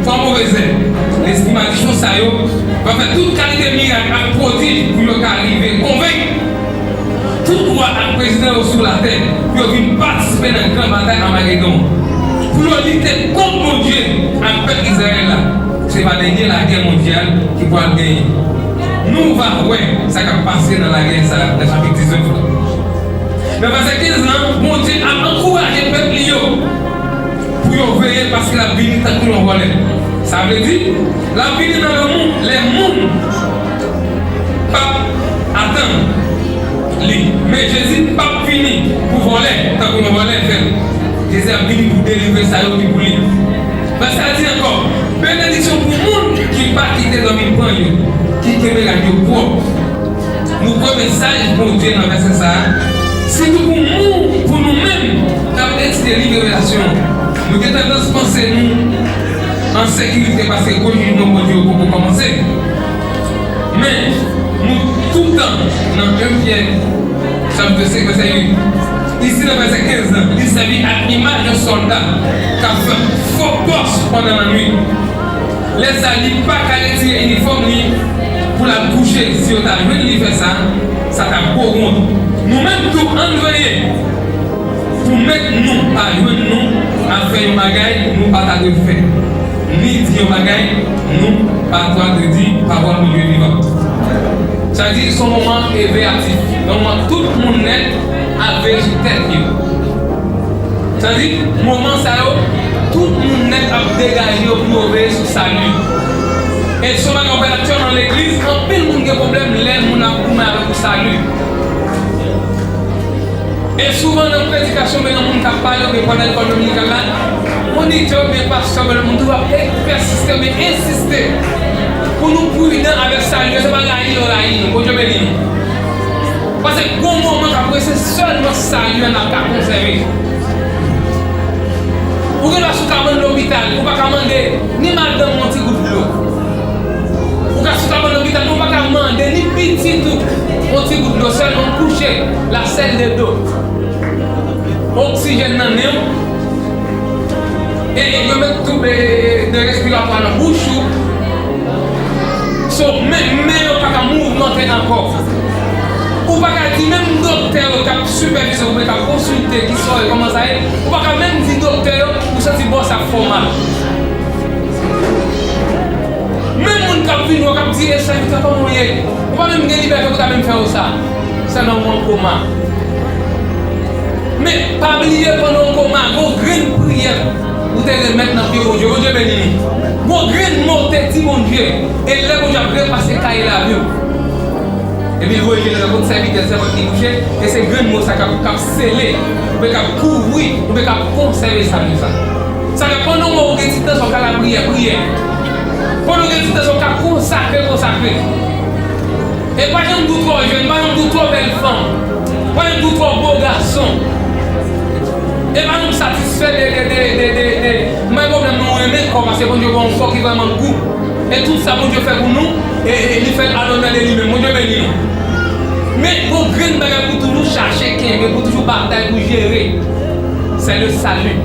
twa move zèb. Lespri madichon sa yo va fè tout kalite mirak ak pwodij pou yo ka rive konvenk tout wa ak prezidan yo sou latè pou yo vin patisipe nan gran batay Amagedon, pou yo lite kont Bondye ak pèp Izrayèl la. Se pa dènye lagè mondyal ki pral genyen. Nou va wè sa k ap pase nan lagè sa a nan chapit diznèf la. Nan vèsè kenz lan, Bondye ap ankouraje pèp li yo pou yo veye paske l ap vini tankou yon vòlè. Sa vle di, l ap vini nan yon moun, lè moun p ap atann li. Men Jezi p ap vini pou vòlè, tankou yon vòlè fè l. Jezi ap vini pou delivre sa yo ki pou li. Vèsè a di ankò, benediksyon pou moun ki pa kite dòmi pran yo, ki kenbe rad yo pwòp. Nou kwè mesaj Bondye nan vèsè sa a, sitou pou moun, pou nou menm k ap etidye liv Revelasyon an. Nou gen tandans panse nou an sekirite paske gwo jijman Bondye yo poko kòmanse. Men, nou toutan nan en Pyè, chapit senk, vèsè uit. Isi, nan vèsè kenz lan, li sèvi ak imaj yon sòlda k ap fè fo pòs pandan lannwit. Lè sa, li pa ka retire inifòm li pou l al kouche. Si yo ta jwenn li fè sa, sa t ap gwo wont. Nou menm tou, ann veye pou mèt nou pa jwenn nou ap fè yon bagay nou pa ta dwe fè, ni di yon bagay nou pa ta dwe di. Pawòl Bondye vivan. Sa di, se yon moman eveyatif, yon moman tout moun nèt ap veye sou tèt yo. Sa di, moman sa yo, tout moun nèt ap degaje yo pou yo veye sou sali. E se yon bagay w wè aktyèlman nan legliz, anpil moun gen pwoblèm lè moun ap goumen avèk yon sali. E souvan nan predikasyon, men nan moun k ap pale, oubyen pandan lekòl dominikal la, monitè oubyen pastè oubyen lòt moun toujou ap pèsiste oubyen ensiste pou nou pridan avèk sali yo. Se pa rayi yo rayi nou. Bondye beni nou. Paske gon moman k ap rive, se sèlman sali a n ap ka konsève. Ou gen dwa sou kabann lopital, ou pa ka mande ni madanm yon ti gout dlo. Ou ka sou kabann lopital, men ou pa ka mande ni pitit ou yon ti gout dlo, sèlman kouche, la sèl de do. Oksijèn nan nen w. E, e yo met tube de respiratwa nan bouch ou. So, men, men yo pa ka mouvmante ankò. Ou pa ka di menm doktè yo k ap sipèvize w oubyen k ap konsilte ki sa w ye, kòman sa ye, ou pa ka menm di doktè yo ou santi bò sa ap fè w mal. Menm moun k ap vin wè w k ap di, e sèvitè, kòman w ye? Ou pa menm gen libète pou ta menm fè yo sa. Sèlman ou an koma. Pa bliye, pandan w koma, gon grenn priyè ou te remèt nan pye Bondye. Bondye beni nou. Gon grenn mo w te di Bondye. E lè Bondye ap repase kaye lavi w, epi l voye je l nan kot sèvitè l, sèvant li kouche, e se grenn mo sa k ap, k ap sele, oubyen k ap kouvri, oubyen k ap konsève sali sa. Sa fè pandan w gen ti tan sa w ka lapriyè, priyè. Pandan w gen ti tan sa w ka konsakre, konsakre. E pa janm di w twò jèn, pa janm di w twò bèl fanm, pa janm di w twò bo gason. E pa janm satisfè de, de, de, de, de, de. M pa gen pwoblèm non, renmen kò, paske Bondye ba w yon kò ki vrèman gou. E tout sa Bondye fè pou nou, e, e li fè al anndan de li menm. Bondye beni nou. Men, gon grenn bagay pou toujou chache kenbe, pou toujou batay pou jere. C'est le salut.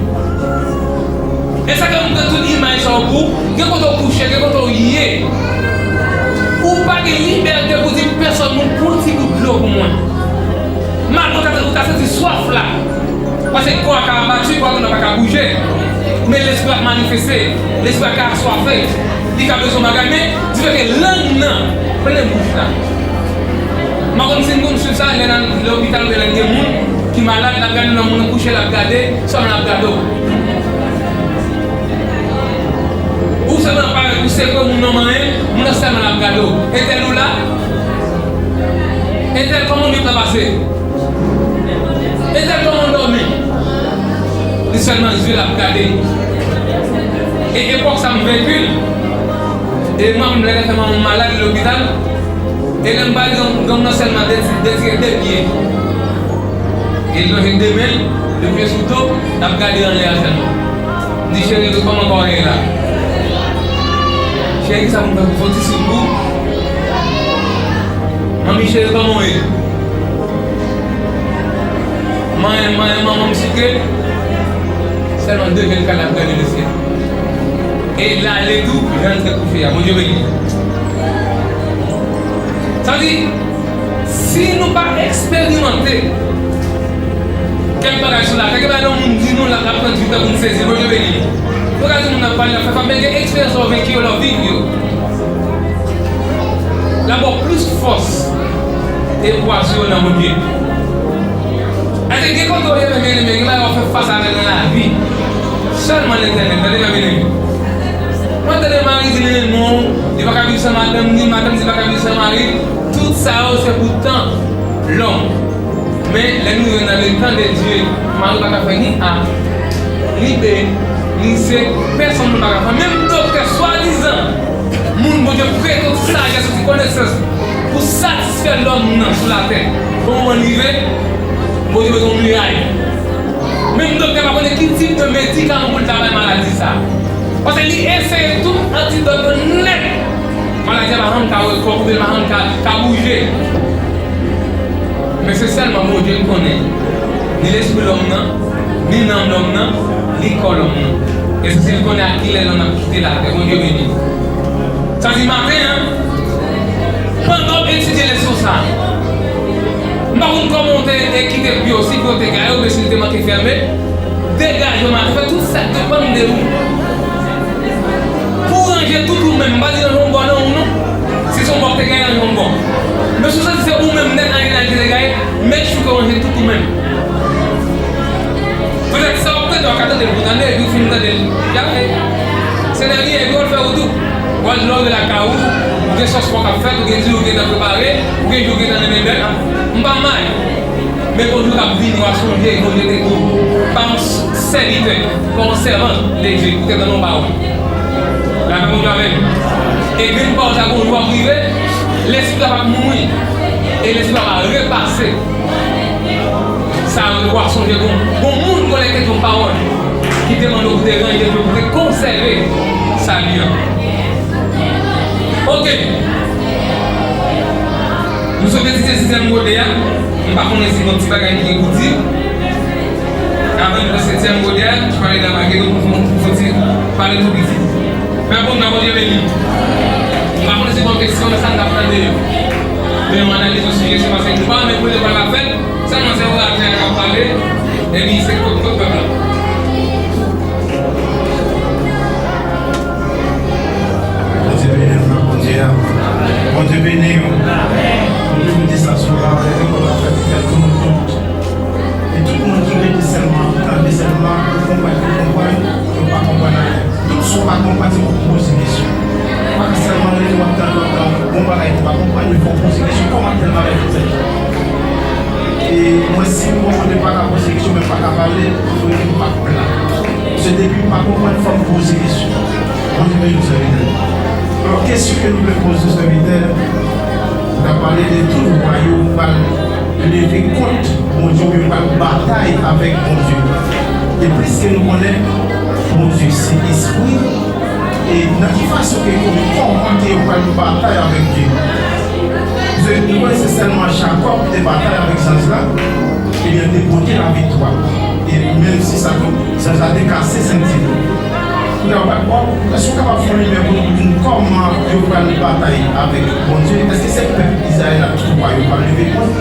E sa ke m pran tout imaj sa yo pou, gen kote w kouche, gen kote w ye. Ou pa gen libète pou di pèsòn moun pran ti gout dlo pou mwen. Malgre w ta, ou ta santi swaf la. Paske kò a ka abati, kò a pa ka bouje. Men lespri a manifeste, lespri a ka aswafe. Li ka bezwen bagay, men difèke lang nan plennen bouch la. M pa konn si n konn swiv sa, lè nan lopital oubyen lè n gen moun ki malad, l ap gade nan moun nan kouche, l ap gade, sèlman l ap gade w. Ou sèlman parèt pou sekwe moun nan manyen, moun nan sèlman l ap gade w. Entèl ou la? Entèl, kòman nwit la pase? Entèl, kòman w dòmi? Li sèlman zye l ap gade. E epòk sa m venki l. E manman m lè l fè manman m malad lopital. E lè m pale, granm, granm nan sèlman detire de pye. E l lonje de men l, de pye sou do, l ap gade anlè a sèlman. M di, cheri, kòman kò w ye la? Cheri, kisa pou m fè pou fè yon ti sout pou ou? Manmi cheri, kòman w ye? Manyen, manyen, manman m souke. Sèlman de men l ka l ap gade mesye. E l ale tou, jan l te kouche a. Bondye beni. Sa di, si nou pa eksperimante kèk bagay sou latè, gen bagay yon moun di nou, l ap, l ap pran difikilte pou n sezi. Bondye beni nou. Nou ka di moun nan pale, l ap fè fap, men gen eksperyans lè w venki yo, lè w viv yo. L ap ba w plis fòs e pwa sou yo nan Bondye. Paske gen kote w ye, men, men, men, gen bagay w ap fè fas avè l nan lavi. Sèlman Letènèl, tande, mè byeneme. Mwen tande mari di li renmen w, li pa ka viv san madanm, ni madanm di li pa ka viv san mari. Tout sa yo, se pou tan lòm. Men, lè nou rive nan le tan de Dye, mari pa ka fè ni A, ni B, ni C, pèsonn nou pa ka fè. Menm doktè swadizan, moun Bondye prete tout sajès, tout konesans pou satisfè lòm nan sou latè. Bon moman rive, Bondye mete yon miray. Menm doktè pa konnen ki tip de medikaman pou l ta bay maladi sa. Paske li eseye tout antidòt yo nèt. Maladi a pa janm ka rekòpoupe, pa janm ka, ka bouje. Men se sèlman Bondye k konnen ni lespri lòm nan, ni nanm lòm nan, ni kò lòm nan. E se li konnen a kilè lòm nan ap kite latè. Bondye beni. Sa di maten an, pandan w ap etidye leson sa a, m pa konn kòman w te, e kite pye w, si pye w te gaye oubyen si l te manke fèmen. Degaje w maten, fè tout sa k depann de ou. Pou w ranje tout ou menm, m pa di ranje yon bò nan ou non. Si se yon bò k te gaye, ranje yon bò. Men si w santi se ou menm nèt an jeneral ki te gaye, make sure ke w ranje tout ou menm. Petèt sa w ap tande, w ka tande l pou tande, epi w fin tande l, y ap, se dènye, epi w al fè wout ou. W al lòge lakay ou, ou gen sòs pòk ap fèt, ou gen diri ou gentan prepare, ou gen diri ou gentan nan bèbèt. M pa may. Men gon jou k ap vini, w a sonje, Bondye te di w, pa yon s-, sèvitè, pa yon sèvant de Dye, ou te tann yon pawòl. Lapè Bondye avè nou. E grenn pawòl sa, gon jou ap rive, lespri a p ap mouri. E lespri a va repase. Sa w a sonje, gon, gon moun konekte yon pawòl ki te mande w pou te ranje, pou te konsève sali an. Ok. Nou sot etidye setyèm gode a. M pa konnen si gon ti bagay ki gen pou di. Avan nou pran setyèm gode a, nou pale nan Magedo pou, pou, pou fon ti pale tou piti. Pè bon, nan Bondye beni. M pa konnen si gon kesyon nan sa n t ap tande yo. Men yon analiz yon sijè, se paske nou pa renmen pou lekòl la fèt. Sèlman se oratè a k ap pale, epi se kot, kot pèp la. Bondye beni nou, Bondye a. Bondye beni w. Bondye beni sa sou la, lè lekòl la fèt, fè tout moun tout. E tout moun ki rete Si m gon kote m pa ka poze kesyon, men m pa ka pale, m pa pla. Se depi m pa konprann, fò m poze kesyon. Bondye beni w, sèvitè. Alò, kesyon ke nou vle poze, sèvitè, nou ta pale de tout wa yo pral leve kont Bondye, oubyen pral batay avèk Bondye. E pliske nou konnen, Bondye se espri, e nan ki fason ke, kòman ke yo pral batay avèk Dye? Paske nou konnen se sèlman Jakòb ki te batay avèk zanj la, ebyen, te pote laviktwa. E menm si sa tou, zanj la te kase senti li. Kounye a, w ap, w ap, èske w kapab fè yon limyè pou nou, pou nou, kòman yo pral batay avèk Bondye? Èske se pèp Izrayèl la, tout wa yo pral leve kont,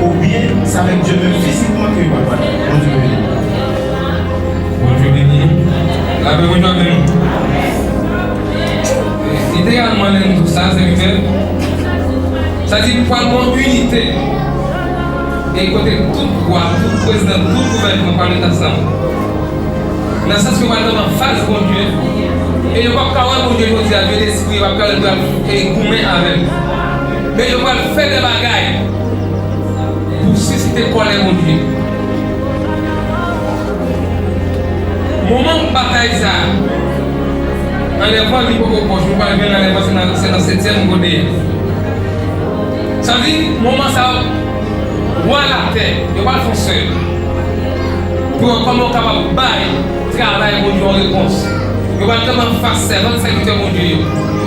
oubyen se avèk Dye menm fizikman ke yo pral batay? Bondye beni. Bondye beni. Lapè Bondye avè nou. Literalman, lè nou di sa, sèvitè, sa di pral gen yon inite. E kote tout wa, tout prezidan, tout gouvènman pral met ansanm. Nan sans ke yo pral kanpe anfas Bondye. E yo p ap ka wè Bondye jodi a, Dye lespri, yo p ap ka wè l pral, e, goumen avè l. Men yo pral fè de bagay pou sisite kòlè Bondye. Moman batay sa a, anlèvman li poko pwòch, nou pral jwenn anlèvman, se nan, se nan setyèm kote. Sa vle di, moman sa a, wa latè, yo pral fè yon sèl. Pou yo, kòman yo kapab bay travay Bondye yon repons. Yo pral kanpe anfas sèvant, sèvitè Bondye yo.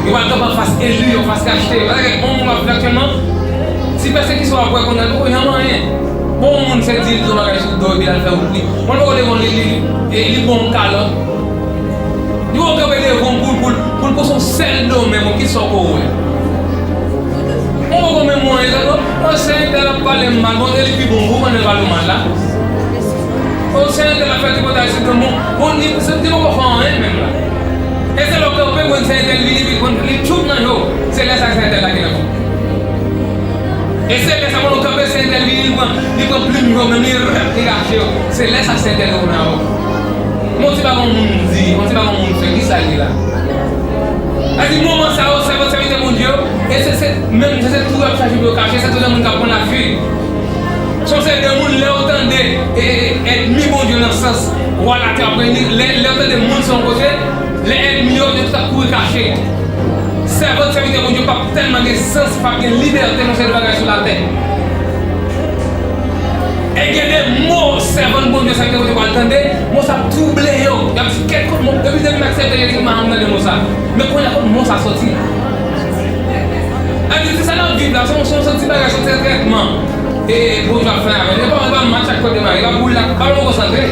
Yo pral kanpe anfas eli yo, anfas rachte yo. Paske yon moun k ap viv aktyèlman, ti pèsekisyon w ap wè kounye a, li poko janm anyen. Bon, yon moun se di l di yon bagay sou do, epi l al fè wout li. Moun poko te konn li, li, li, li bon kalòt. Li poko kanpe devan w pou, pou, pou l pran yon sèl do, men bon, kisa w ko wè? Mwen poko menm mwen, sa non. Ansyen entèl ap pale m mal, bon, se li pi bon, ou konnen l pale w mal la. Ansyen entèl ap fè tripotay sou granmoun, bon, li, se, li poko fè anyen menm la. E se lè w kanpe, bon, ansyen entèl vini, vin pran, li tchoup nan je w. Se lè sa ansyen entèl la gen nan fon. E se lè sa, bon, w kanpe, ansyen entèl vini, li pran, li pran plim je w, menm li rèp, li rache yo. Se lè sa ansyen entèl yo nan fon. Yon ti bagay yon moun di, yon ti bagay yon moun fè, kisa l ye la? Sa di moman sa yo, sèvant, sèvitè Bondye yo, e se, se, menm, se, se tou y ap chache pou yo kache, se tou de moun k ap pran lafit. Se yon seri de moun, lè yo tande, e, e, ènmi Bondye nan sans, wa latè ap reyini, lè, lè yo tande moun se yon kote, lè ènmi yo, yo tout ap kouri kache. Sèvant, sèvitè Bondye p ap tèlman gen sans, p ap gen libète nan seri de bagay sou latè. E gen de mo sèvant Bondye sa yo te pral tande, mo sa ap twouble yo. Y ap di, kèt kot mo, depi, depi m aksepte Jezi, m pa janm tande mo sa. Men kounye a, kot mo sa soti? Sa vle di, ti sa n ap viv la, se yon, se yon ti bagay, se yon ti trètman. E Bondye ap fè avè nou. E pa, e pa match ak Kot de Mari, e pa boul la, pa nou konsantre.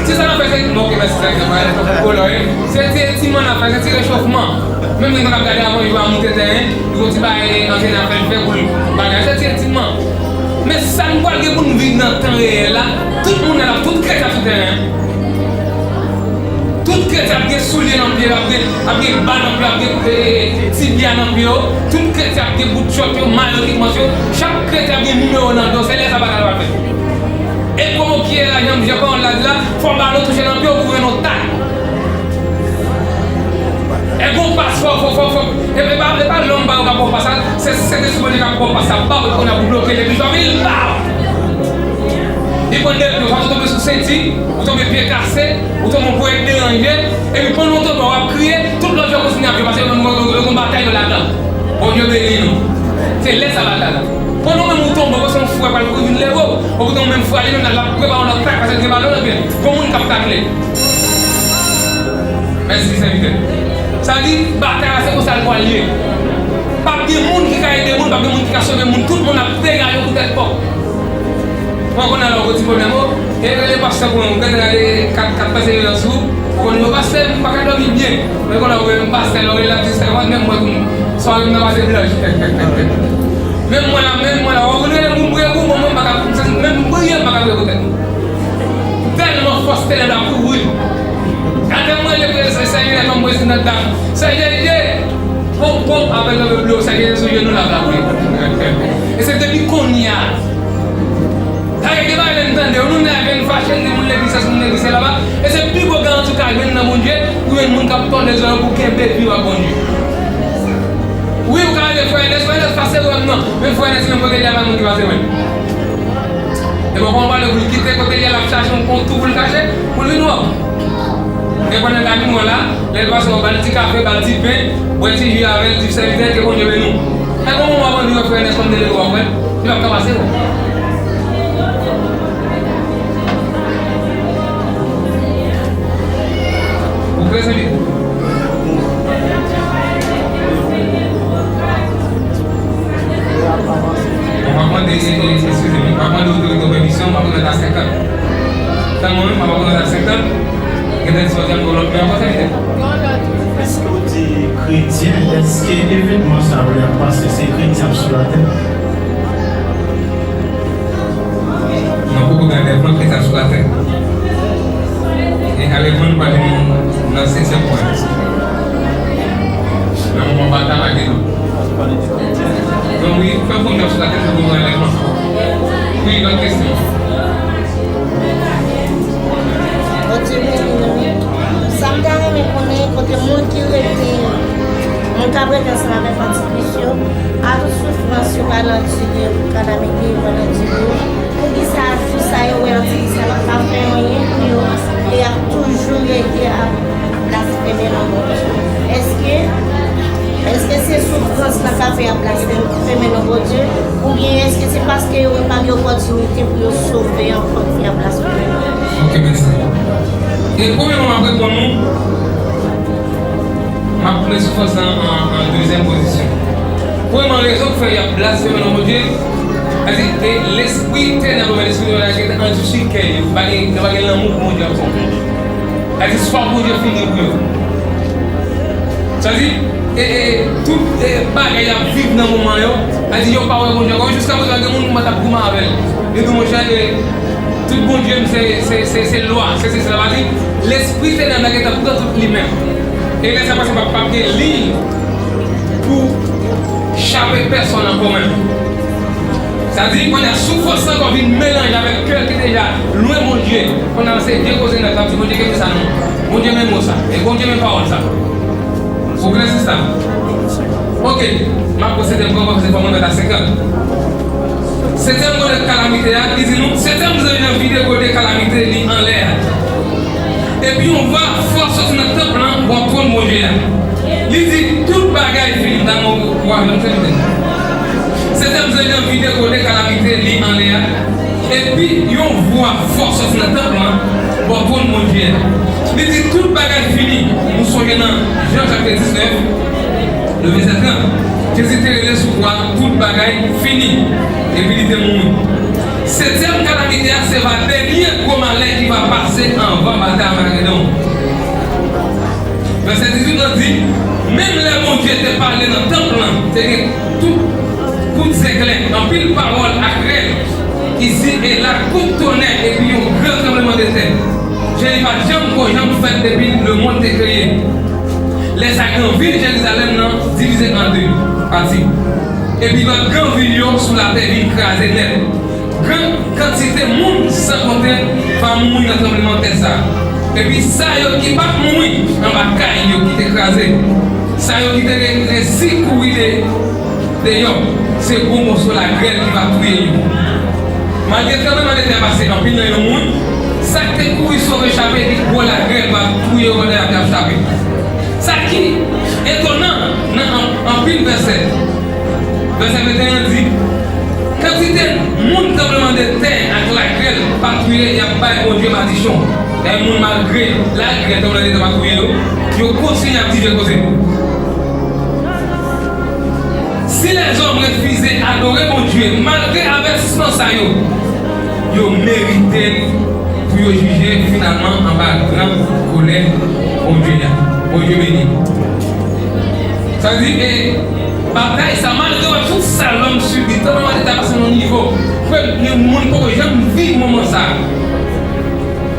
Ti sa n ap fè, se, bon, ok, mèsi, sèvitè, mwen, kolò, e. Se ti, ti mann afè, se ti rechofman. Menm moun k ap gade avan, yo a moute teren, yo ti bay antrenè a fè l fè pou l bagay. Se ti, ti man. Men sa nou pral gen pou n viv nan tan reyèl la, tout moun nan, tout kretyen sou teren an. Tout kretyen ap gen soulye nan pye yo, ap gen, ap gen ba nan pye yo, ap gen, e, e, tibya nan pye yo. Tout kretyen ap gen bout chòt yo, mayo ki kòmanse yo. Chak kretyen ap gen nimewo nan do, se lè sa bagay la pral fèt. E kòman ki ye la, jan, jan pawòl la di la, fò balon touche nan pye w pou w jwenn yon tak. E gon pas, fò, fò, fò, fò. E, e pa, e pa lòm pa yo k ap ba w pas la, se Sentespri Bondye k ap ba w pas la, ba w, kounye a pou bloke l, epi jòm li ba w. Li pran de pye, ou tonbe sou senti, ou tonbe pye kase, ou tonbe yon ponyèt deranje, epi pandan w tonbe, w ap kriye, tout lòt yo kontinye ap viv, paske yo, yo, yo, yo gon batay yo ladan. Bondye beni nou. Se lè sa batay la. Pandan w menm ou tonbe, ou panse yon frè pral kouri vin leve w, ou kote yon menm frè li menm la, l ap prepare yon lòt tak, paske l gen balon nan pye l. Gon moun k ap takle. Mèsi, sèvitè. Sa di, batay la, se konsa l pral ye. P ap gen moun ki ka ede moun, p ap gen moun ki ka sove moun. Tout moun ap degaje pou tèt pa w. Mwen konnen lè w gon ti pwoblèm, o, e rele pastè pou mwen, ou gentan rele kat, kat pastè yo sou ou, ou konnen yo pastè, m pa ka dòmi byen. Men konnen ou rele m pastè, lè w rele l ap di sèvant, menm mwen tou, sware m nan pase blanch. Menm mwen la, menm mwen la, ou rele m pou m priye pou ou, bon, mwen m pa ka, menm priye m pa ka priye pou tèt mwen. Tèlman fòs tenèb la kouvri m. Atè mwen rele Sè Jene kòm prezidan dam. Sè Jene, pon, pon, apèl nan blo, Sè Jene sou jenou l ap la priye. E se depi kounye a. Sa gen de bagay lè n tande yo, nou nève, n fache, n di moun legliz sa, moun legliz se laba. E se pi gwo garanti w ka jwenn nan Bondye, pou jwenn moun k ap tòde zòrèy w pou kenbe vi w ak Bondye. Wi, ou ka rele frè Enès, frè Enès pase wè m non. Men frè Enès menm poko gen dèyè moun ki pase wè l. E bon, kòman pale pou l kite kote l ye, l ap chache yon, yon tou pou l kache, pou l vin wè w. E pandan l ap vin wè w la, lè l pase, w ba l ti kafe, ba l ti pen, bwè ti ji avè l, di sèvitè, ke Bondye beni w. E bon, w ap anvi wè frè Ernest kòm delege w ap wè l, li p ap ka pase w. Ou klè, zanmi? Bon, m ap mande, e, e, eskize m, m ap mande otorite w pèmisyon, m ap remèt a senkant. Sèlman wi, m ap remèt a senkant. Gen de sòti an lòt men ankò, sèvitè. Èske w te kretyen? Èske evènman sa yo ap pase, se kretyen ap sou latè? Non, poko gen anlèvman ki ta sou latè. E anlèvman nou pa jwenn nan setyèm pwen. Nan moman batay la gen non. Donk wi, fè pou nou sou latè, nou gen anlèvman. Wi, lòt kesyon. Bondye beni nou. Sa m ta renmen konnen, kote moun ki rete, moun k ap rete ansanm avèk antikris yo, a tout soufrans yo pa nan di yo, kalamite yo pa nan di yo. Poukisa jou sa yo wè antikris la pa ka fè anyen pou yo, e y ap toujou rete ap blasfeme non Bondye? Èske, èske se soufrans la k ap fè y ap blasfeme non Bondye? Oubyen èske se paske yo wè pa gen opòtinite pou yo sove ankò ki ap blasfeme non Bondye? Ok, mèsi. E premyèman, m ap reponn nou. M ap met soufrans lan an, an dezyèm pozisyon. Premyèman, rezon k fè y ap blasfeme non Bondye, sètadi, e lespri tenèb oubyen lespri de maladi ki te andisi kè yo, pa gen, yo pa gen lanmou pou Bondye ankò. Sètadi, swa Bondye fini pou yo. Sètadi, e, e, tout, e, bagay y ap viv nan moman yo, sètadi, yo pa wè Bondye ankò. Jiska prezan, gen moun ki konmans ap goumen avè l. Li di, monchè, e, tout Bondye m se, se, se, se lwa, se, se, se la, pa di, lespri tenèb la gentan pran tout li menm. E lè sa pase, p ap, p ap gen liy pou chape pèsonn ankò menm. Sa di, kounye a, soufrans lan ankò vin melanje avèk kè ki deja lwen Bondye. Kounye a, se vye koze nèt, l ap di, Bondye kenbe sa non. Bondye men mo sa. E Bondye men pawòl sa. Ou klè, sista? Ok. M ap pran setyèm pwen, paske fò mwen mèt a senkant. Setyèm pwen de kalamite a, li di nou, setyèm zanj lan vide gode kalamite li anlè a. Epi yon vwa fò soti nan tanp lan, bò twòn Bondye a. Li di, tout bagay fini. Tann w a jwenn, sèvitè. Setyèm zanj lan vide gode kalamite li anlè a. Epi yon vwa fò soti nan tanp lan, bò twòn Bondye a. Li di, tout bagay fini. Nou sonje nan Jan chapit diznèf, le vèsè trant. Jezi te rele sou kwa, tout bagay fini. Epi li te mouri. Setyèm kalamite a se va dènye gwo malè ki va pase anvan batay Amagedon. Vèsè dizuit lan di, menm lè Bondye te pale nan tanp lan, te gen tout kout zèklè, anpil pawòl ak rèl, isi e la, kout tonè epi yon gran tranblemanntè. Jan li pa t janm ko janm fèt depi lemonn te kreye. Lè sa gran vil Jerizalèm nan divize an de pati. Epi lòt gran vil yo sou latè vin kraze nèt. Gran kantite moun san konte va mouri nan tranblemanntè sa a. Epi sa yo ki pa t mouri anba kay yo ki te kraze, sa yo ki te re-, resi kouri de, deyò, se gwo moso lagrèl ki va touye yo. Malgre tranblemanntè a pase, anpil nan yo mouri. Sa k te kouri sove chape, epi gwo lagrèl va touye yo pandan y ap chape. Sa ki etonan nan an-, anpil vèsè, vèsè venteyen an di, kantite moun tranblemanntè ak lagrèl pa touye, y ap bay Bondye madichon. Dayè moun, malgre lagrèl, tranblemanntè pa touye yo, yo kontinye ap di vye koze. Si lèzòm refize adore Bondye malgre avètisman sa yo, yo merite pou yo jije finalman anba gran kolè Bondye a. Bondye beni. Sa di, e, batay sa, malgre w wè tout sa lòm sibi, tanpri w ap pase nan nivo ke moun poko janm viv moman sa.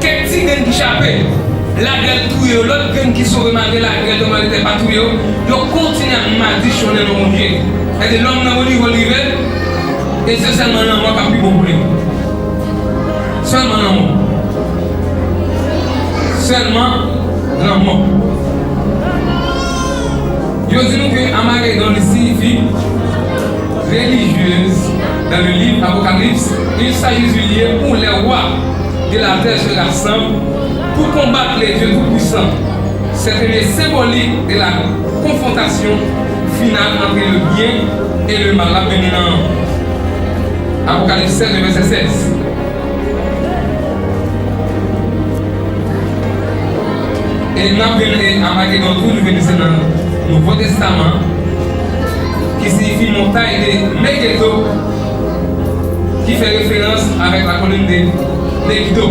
Kèk ti grenn ki chape, lagrèl touye yo, lòt grenn ki sove malgre lagrèl tranblemanntè pa touye yo, yo kontinye ap madichonnen non Bondye. Sètadi lòm nan yon nivo l rive, e se sèlman lanmò k ap pi bon pou li. Sèlman lanmò. Sèlman lanmò. Yo di nou ke Amagedon li siyifi relijyez Dans le livre Apocalypse, il s'agit du lieu où les rois de la terre se rassemblent pour combattre le Dieu Tout-Puissant. C'est un lieu symbolique de la confrontation finale entre le bien et le mal. N ap vini nan Apokalips sèz, vèsè sèz. E n ap vin e Amagedon tou, nou vin se nan Nouvo Testaman, ki siyifi montay de Megedo, ki fè referans avèk la kolin de Megido.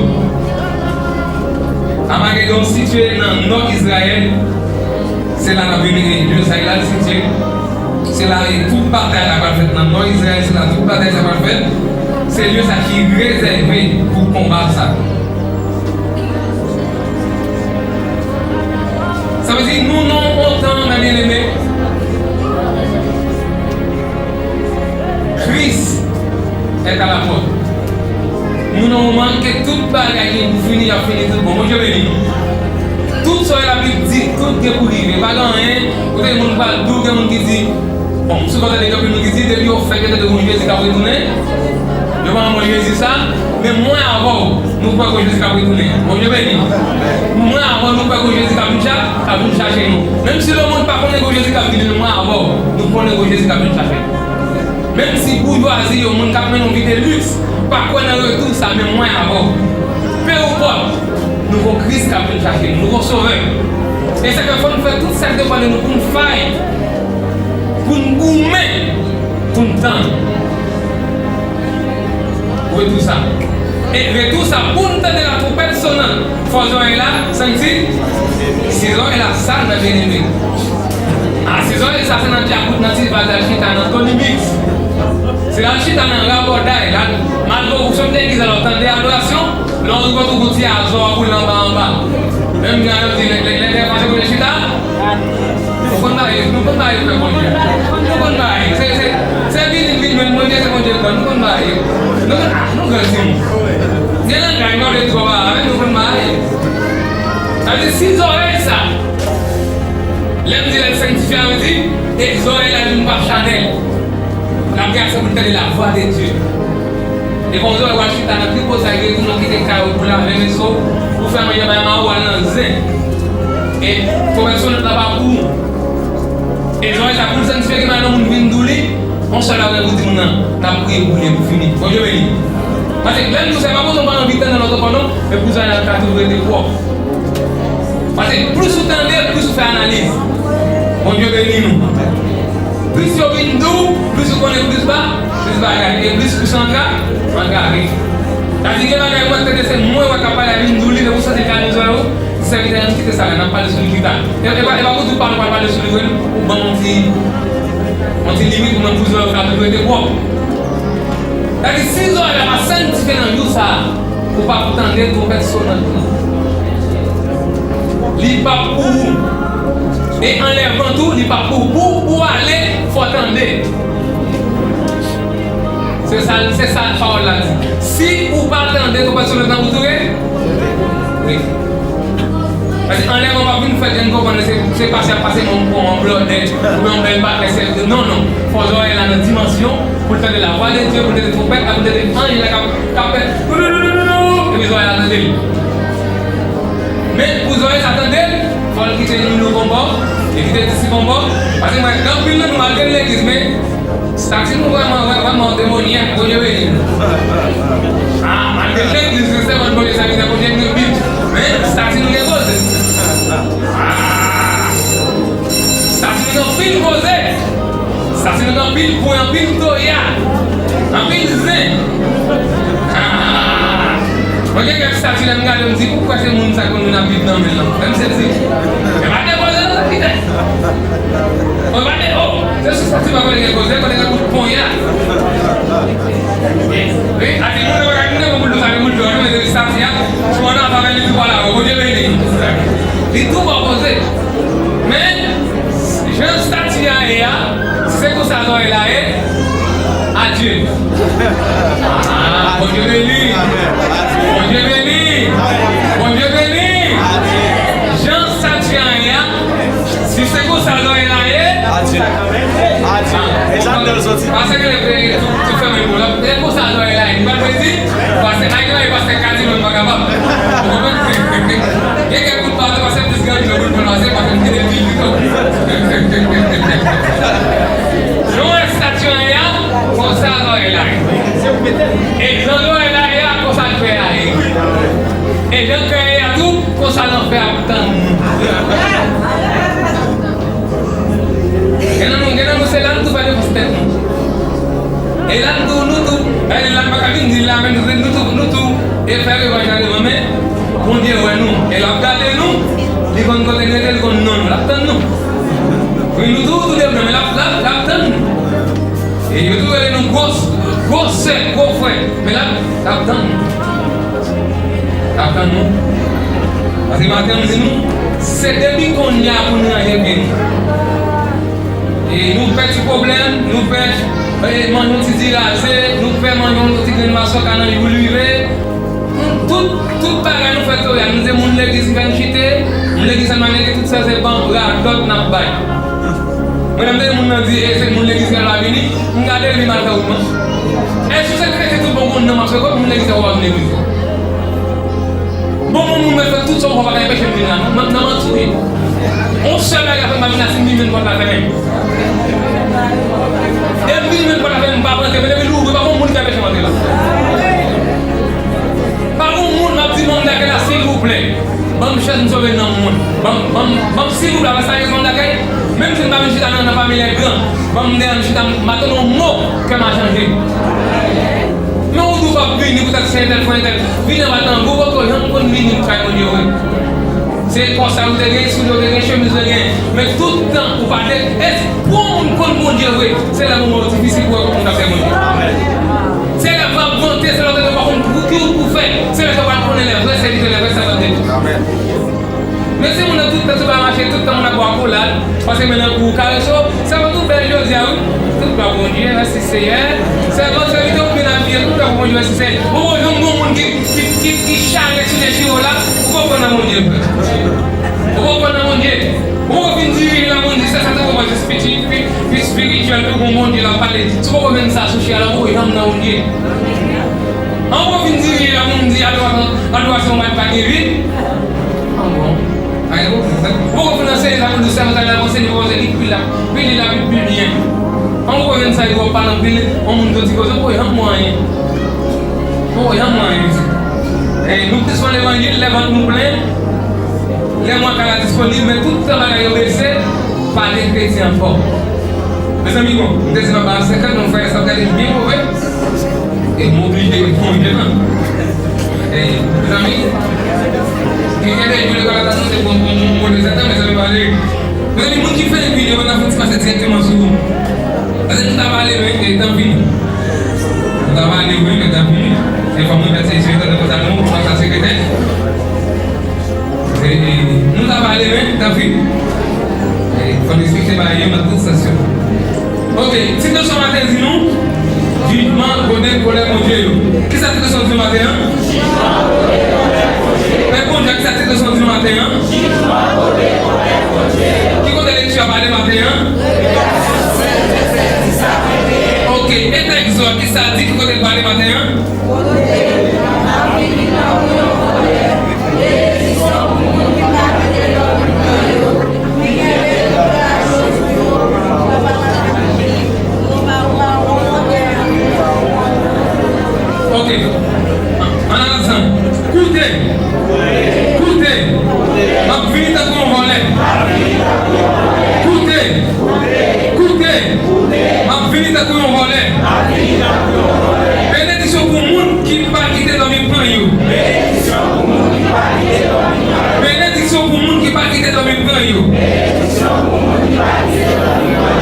Amagedon sitiye nan nò Izrayèl, se la n ap vin e lye sa la sitiye. Se la e tout batay la pral fèt nan nò Izrayèl, se la tout batay sa pral fèt. Se lye sa ki rezève pou konba sa. Sa vle di, nou nan yon tan, mes bien-aimés, Christ est à la porte. Nou nan yon moman ke tout bagay gen pou fini, y ap fini tout bon. Bondye beni nou. Tout sa Labib di, tout gen pou rive. Pa gen anyen, kote moun pral di w, gen moun ki di, bon, m souvan tande gen anpil moun ki di, depi yo fèt, yo tande gon Jezi k ap retounen. Yo pa wè Jezi sa, men mwen avè w, nou kwè gon Jezi k ap retounen. Bondye beni nou. Mwen avè w, nou kwè gon Jezi k ap vin cha-, k ap vin chache nou. Menm si lemonn pa konnen gon Jezi k ap vini, men mwen avè w, nou konnen gon Jezi k ap vin chache nou. Menm si boujwazi yo, moun k ap mennen yon vi de liks, pa kwè nan retou sa, men mwen avè w. Pe ou pòv, nou gon Kris k ap vin chache nou, nou gon Sovè. E sa k fè fò n fè tout sa k depann de nou pou n fight, pou n goumen, pou n tann retou sa. E retou sa, pou n tande latwonpèt sonan, fò zòrèy la santi. Si zòrèy la sa, mes bien-aimés. A, si zòrèy sa se nan dyakout, nan ti vaz, l al chita nan Tony Mix. Si l al chita nan rabòday, l al, malgre w sot legliz, alò tande adorasyon, lè w rive w twouve w ti azò ap boule anba anba. Menm jan yo di, lè, lè, lè, lè fache pou l chita, nou konn bagay, nou konn bagay yo fè Bondye. Nou konn bagay. Se, se, se vini, vini jwenn Bondye, se Bondye k ban, nou konn bagay yo. Nou konn, a, nou gran timoun. Gen langaj, nou vle twò ba, men nou konn bagay yo. Sa vle di, si zòrèy sa, lè m di l al sanktifye, sa vle di, e zòrèy la vin pa chanèl. L ap gen aksè pou l tande la vwa de Dye. E konn zòrèy w al chita nan pi gwo sa, gen tou nan kite kay ou pou lave veso, pou fè manje bay mari w, al nan zen. E konvèsyon nèt la pa pou ou. E zòrèy sa pou l sanktifye, gen nan moun vin di w li, yon sèl bagay pou di moun nan, n ap priye pou li pou fini. Bondye beni. Paske lè n di w sa, e pa pou nou pa anvi tann nan lòt bò non, men pou zòrèy la ka toujou rete pwòp. Paske plis ou tande, plis ou fè analiz. Bondye beni nou. Plis yo vin di w, plis ou konnen plis ba, plis bagay. E plis ou se angra, angrave. Sa di gen bagay mwen tande se mwen wè k ap pale a vin di w li, depi w santi l ka nwi zòrèy ou, sèvitè an kite sa la, n ap pale sou li pita. E, e pa, e pa pou di w pa nou pral pale sou li vre non, ou ban yon ti, yon ti limit ou menm pou zòrèy ou ka toujou rete pwòp. Sa di si zòrèy la pa sanktifye nan jou sa a, ou p ap tande twonpèt sonan nan. Li p ap pou ou. E anlèvan tou, li p ap pou ou. Pou, pou w ale, fò w tande. Se sa, se sa pawòl la di. Si ou pa tande twonpèt sonan nan, ou tou re-, re-, Paske anlèman pa vin fèt, jan n konprann, se, se pase ap pase yon, yon, yon blòdè, oubyen yon bèl patnè, se, non, non. Fò zòrèy la nan dimansyon, pou l tande lavwa de Dye, pou l tande twonpèt la, pou l tande anj la k ap, k ap fè doudoudoudou, epi zòrèy la tande l. Men, pou zòrèy sa tande l, fò l kite nou gon bò, li kite disi gon bò. Paske mwen, gen anpil nan nou, malgre n legliz, men, Stati nou vrèman, vrèman demonyè, Bondye beni nou. Ah, malgre legliz, se sèvant Bondye, sèvitè Bondye, nou bib. Men, stati nou gen koze. Ah, stati nou gen anpil koze. Stati nou gen anpil pwen, anpil toya, anpil zen. Ah, mwen gen kèk stati lè m gade, m di, poukwa se moun sa konn vin ap bib nan men l lan? Menm se di. Men pa depoze nan kite. Mwen pa de, oh, se sou stati pa kote gen koze, kote gen bout ponya. Wi, ati moun nan pa ka vin devan boul dlo sa, gen boul dlo, nou mete stati a, sou annan avè li tou pa la, Bondye beni. Li tou pa poze. Men, jan stati a ye a, si se konsa zòrèy la ye, adye. Ah, Bondye beni. Bondye beni. Bondye beni. Jan stati a ye a, Si se konsa zòrèy la ye. Adye. Adye. E sa m te soti. Pase ke tou, tou fèmen pou la. Konsa zòrèy la ye. Li pa vle di, pastè, ay, ay, pastè ka di, mwen pa kapab. Ou konprann? Gen kèk bout pastè, pastè plis grandi lòt bout pase, pastè m kite l vin pito. Nou wè estati an ye a, konsa zòrèy la ye. E jan zòrèy la ye a, konsa kè a ye. E jan kè a ye a tou, konsa lanfè ap tann nou. Gen nan nou, gen nan nou, se la nou tou fè defans tèt nou. E la nou tou, nou tou, e la m pa ka vin di la, men nou, nou tou, nou tou, e fè revanj la devan, men Bondye wè nou. E l ap gade nou, li konn kote n rete, li konn non nou, l ap tann nou. Wi, nou tou, tou de men, men l ap, l ap, l ap tann nou. E yo tou rele nou gwo, gwo sè, gwo frè, men l ap, l ap tann nou. L ap tann nou. Paske maten an m di nou, se depi kounye a pou nou ranje pye nou. E nou pè ti pwoblèm, nou pè, e, manje yon ti diri raze, nou pè manje yon ti grenn masòk a nan youl rive. Nou tout, tout bagay nou fè touyad. Nou se moun legliz ki fè n chite, moun legliz sa n pa gen tout sa se ban radòt n ap bay. Mwen, lè m tande moun nan di, e, se moun legliz ki pa vini, m gade li mal fè wout mwen. Èske se kretyen tout bon moun nan m ap fè kòb moun legliz sa w ap vin legliz? Bon, moun, moun mèt fè tout sa w pa ka anpeche m vin la, non. Nan, nan manti w ye. On sèl bagay k ap fè m pa vin la, si m vin jwenn pòt la fèmen. Depi m vin jwenn pòt la fèmen, m p ap rantre, men depi l ouvri, pa gon moun ki anpeche m antre la. Pa gon moun, m ap di moun dakè la, silvouplè. Ban m chèz, m sove nanm mwen. Ban m, ban m, ban m, silvouplè, avè sa, moun dakè. Menm si m pa vin chita nan, nan fanmi lè gran, ban m deyò, m chita, m pa tande yon mo, kè m a chanje. Men ou di w p ap vini poutèt se entèl, frè entèl. Vini anba tanbou, ou poko janm konn vini kay Bondye vre. Se kòsay ou te gen, soulye ou te gen, chemiz ou te gen. Men tout tan ou pa te, èske pou yon moun konn Bondye vre, se lè moman yo difisil pou wè kòman moun ap fè Bondye. Se lè van ap vante, se lè ou te gen pa konn pou ki ou pou fè. Se lè sa w al konnen lè vrè sèvitè, lè vrè sèvant de Dye. Men se moun nan tout tan, se pa mache, tout tan moun ap bò akolad. Paske men nan kou karese w, sèvant ou bèl jodi a wi. Tout glwa pou Bondye, mèsi Seyè. Sèvant, sèvitè ou byen abiye, tout glwa pou Bondye, mèsi Seyè. Bon, bon, yon bon moun ki, ki, ki, ki chale sou de chire w la, ou konprann nan Bondye, frè. Ou konprann nan Bondye. Ou fin dirije la, Bondye, se sa tou konprann, se spirityèl, pi, pi spirityèl, tou bon Bondye, l ap pale. Si ou poko jwenn sa sou chire la, ou poko janm nan Bondye. An ou fin dirije la, moun di, adorasyon, adorasyon, pa gen vin. An bon. Ay, ou, ou fin anseye la, moun di, sèvant la, anseye, li la, pi li la, pi, pi byen. An ou jwenn sa, li wè w pale anpil, yon moun di w ti koze, ou janm wè anyen. Ou janm wè anyen, mesye. E, nou plis fè levanjil, lè vant nou plen, lè mwen ka la disponib, men tout tan bagay yo bese, pa gen kredi ankò. Mezanmi, bon, m te di m ap ba senkant, men frè sa ap gade m byen move. E m oblije reponn devan. E, mezanmi, gen de jou lekòl la ta sanble bon, bon, bon, bon, de setan, mezanmi, pale. Mezanmi, moun ki fè videyo, mwen ap fè ti pase dirèkteman sou ou. Paske nou ta pale, men, e, tanpri. Nou ta pale, wi, men tanpri. E fò mwen mèt se, se, se, se, se, se, se, se, se, E, nou ta pale, men, tanpri. E, fò n respekte bagay yo nan tout sans yo. Ok, tit leson maten di nou, jijman, gode, kolè Bondye yo. Kisa tit leson di nou maten an? Pèp Bondye, kisa tit leson di nou maten an? Ki kote lekti a pale maten an? Ok, e nan Egzòd, kisa di, ki kote l pale maten an? Ok. Ann al ansanm. Koute! Koute! M ap vini tankou yon vòlè. Koute! Koute! M ap vini tankou yon vòlè. Benediksyon pou moun ki pa kite dòmi pran yo. Benediksyon pou moun ki pa kite dòmi pran yo.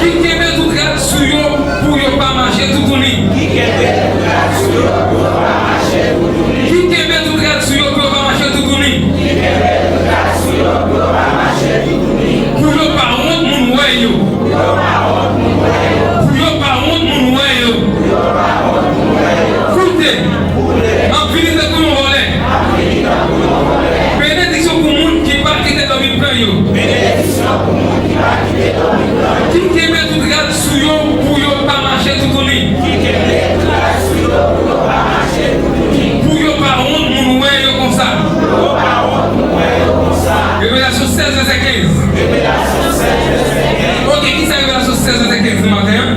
Ki kenbe tout rad sou yo pou yo pa mache toutouni. Ki kenbe tout rad sou yo pou yo pa mache toutouni. Ki kenbe tout rad sou yo pou yo pa mache toutouni. Ki kenbe tout rad sou yo pou yo pa mache toutouni. Pou yo pa wont moun wè yo. Pou yo pa wont moun wè yo. Pou yo pa wont moun wè yo. Pou yo pa wont moun wè yo. Koute. Koute. M ap vini tankou yon vòlè. M ap vini tankou yon vòlè. Benediksyon pou moun ki pa kite dòmi pran yo. Benediksyon pou moun ki pa kite dòmi pran yo. Ki kenbe tout rad sou yo pou yo pa mache toutouni. Ki kenbe tout rad sou yo Revelasyon sèz, vèsè kenz. Ok, kisa Revelasyon sèz, vèsè kenz nan maten an?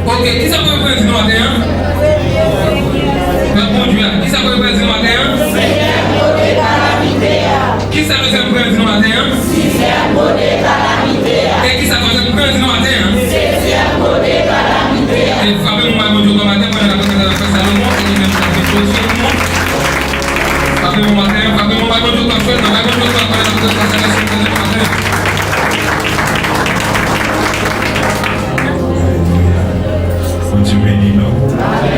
Ok, kisa pou yo pral di nan maten an? Pèp Bondye a, kisa pou yo pral di nan maten an? Kisa dezyèm pral di nan maten an? E kisa twazyèm pral di nan maten an? E frape yon bay Bondye nan maten, pandan n ap rekonèt avèk Frè Salomon, e li menm k ap rekonèt Solomon. Frape yon maten, frape yon bay Bondye nan maten, bay Bondye nan maten, pandan n ap rekonèt avèk Frè Salomon. Bondye beni nou. E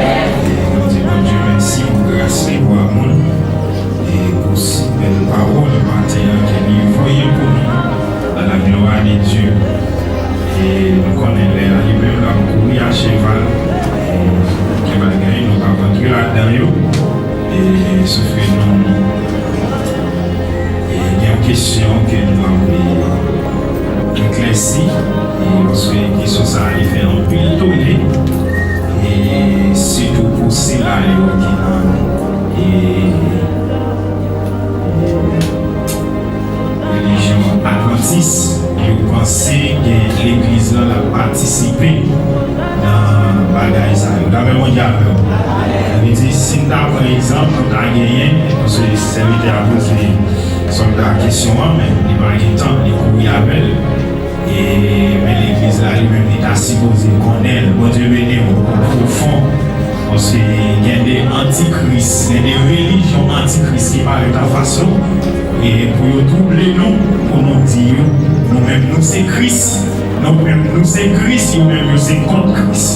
nou di Bondye mèsi pou gras li, pou amou l, e pou si bèl pawòl maten an ke li voye pou nou. À la gloire de Dieu. E nou konnen lè a li menm l ap kouri a cheval. E gen bagay nou p ap rantre ladan yo. E sof ke nou E gen yon kesyon ke nou ap, e, eklèsi, e, paske kesyon sa a, li fè anpil tole, e, sitou pou sila yo ki nan, e, e, relijyon advantis, yo panse gen legliz la, l ap patisipe nan bagay sa yo. Lapè Bondye avè w. Sa vle di, si n ta pran egzanp, nou ta genyen, paske sèvitè a poze sòlda a kesyon an, men li pa gen tan, li kouri avè l. E, men legliz la, li menm, li ta sipoze konnen l. Bondye beni w, ou pwofon. Paske gen de antikris, gen de relijyon antikris ki parèt anfas nou, e pou yo twouble nou, pou nou di yo, nou menm, nou se Kris. Nou menm, nou se Kris, yo menm, yo se kont Kris.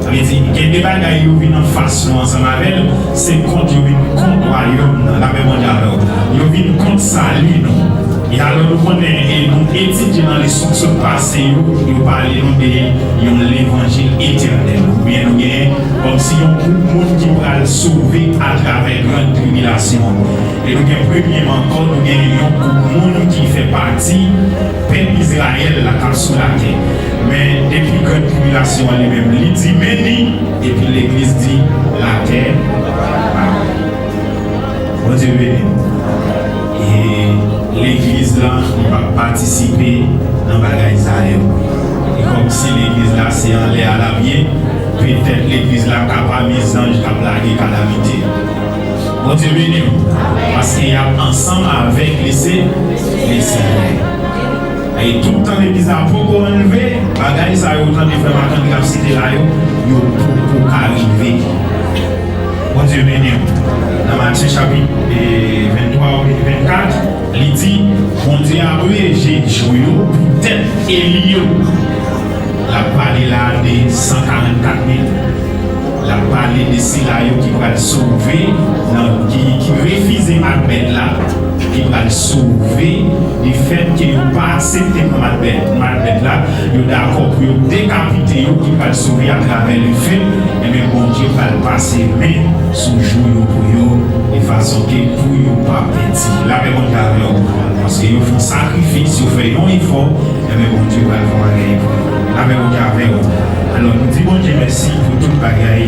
Sa vle di, gen de bagay yo vin anfas nou ansanm avè l, se kont yo vin kont wayòm nan, lapè Bondye avè w. Yo vin kont sali nou. E alò nou konnen, e nou etidye nan leson k sot pase yo, yo pale nou de yon levanjil etènèl. Oubyen nou genyen kòmsi yon gwoup moun ki pral sove atravè gran tribilasyon an. E nou gen premyèman ankò, nou gen yon gwoup moun ki fè pati pèp Izrayèl la k ap sou latè. Men depi gran tribilasyon an li menm, li di men ni, epi legliz di latè pa mwen. Bondye beni nou. E legliz la, li p ap patisipe nan bagay sa yo. E kòmsi legliz la se anlè a l ap ye, petèt legliz la ka pami zanj k ap lage kalamite. Bondye beni w. Paske y ap ansanm avèk lese, Lesenyè. E tout tan legliz la poko anlve, bagay sa yo tande frè Marc-André ap site la yo, yo poko ka rive. Bondye beni w. Nan Matye chapit, e, venntwa oubyen vennkat, li di, Bondye abreje jou yo pou tèt eli yo. L ap pale la de san karannkat mil. L ap pale de sila yo ki pral sove, nan, ki, ki refize mat bèt la, ki pral sove, difèt ke yo pa aksepte pran mat bèt, mat bèt la, yo dakò pou yo dekapite yo, ki pral sove atravè lefe, enben Bondye pral pase men sou jou yo pou yo, de fason ke pou yo pa pèdi. Lapè Bondye avè w, paske yo fè yon sakrifis, yo fè yon efò, enben Bondye pral fè yon bagay pou yo. Lapè Bondye avè w. Alò, nou di Bondye mèsi pou tout bagay,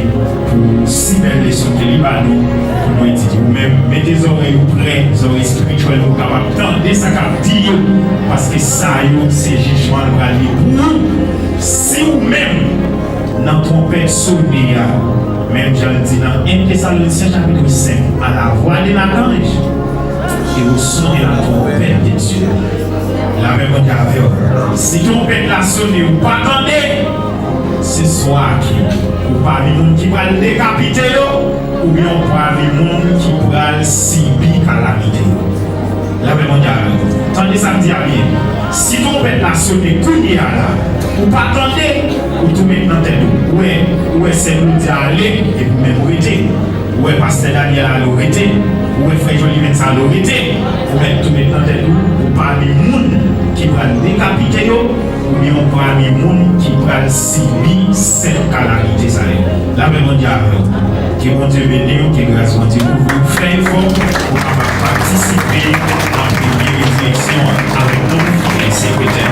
pou si bèl leson ke li ba nou, pou nou etidye. Ou menm, mete zòrèy ou prè, zòrèy espirityèl, pou w kapab tande sa k ap di yo, paske sa yo, se jijman l pral ye pou ou. Si ou menm, nan twonpèt sone a, menm jan l di nan en Tesalonisyen chapit senk, à la voix de l'archange et au son de la trompette de Dieu. Lapè Bondye avè w. Si twonpèt la sone, ou pa tande, se swa ke ou pami moun ki pral dekapite yo, oubyen ou pami moun ki pral sibi kalamite yo. Lapè Bondye avè w. Tande sa m di a byen. Si twonpèt la sone kounye a la, ou pa tande, ou tou met nan tèt ou. Ou wè, ou wè sè Claudia ale, epi ou menm ou rete. Ou wè pastè Daniel ale, ou rete. Ou wè frè Joliven sa ale, ou rete. Ou mèt tou met nan tèt ou, ou pami moun ki pral dekapite yo, oubyen ou pami moun ki pral sibi sèt kalamite sa yo. Lapè Bondye avè w. Ke Bondye beni w, ke gras Bondye kouvri w. Fè efò, Mete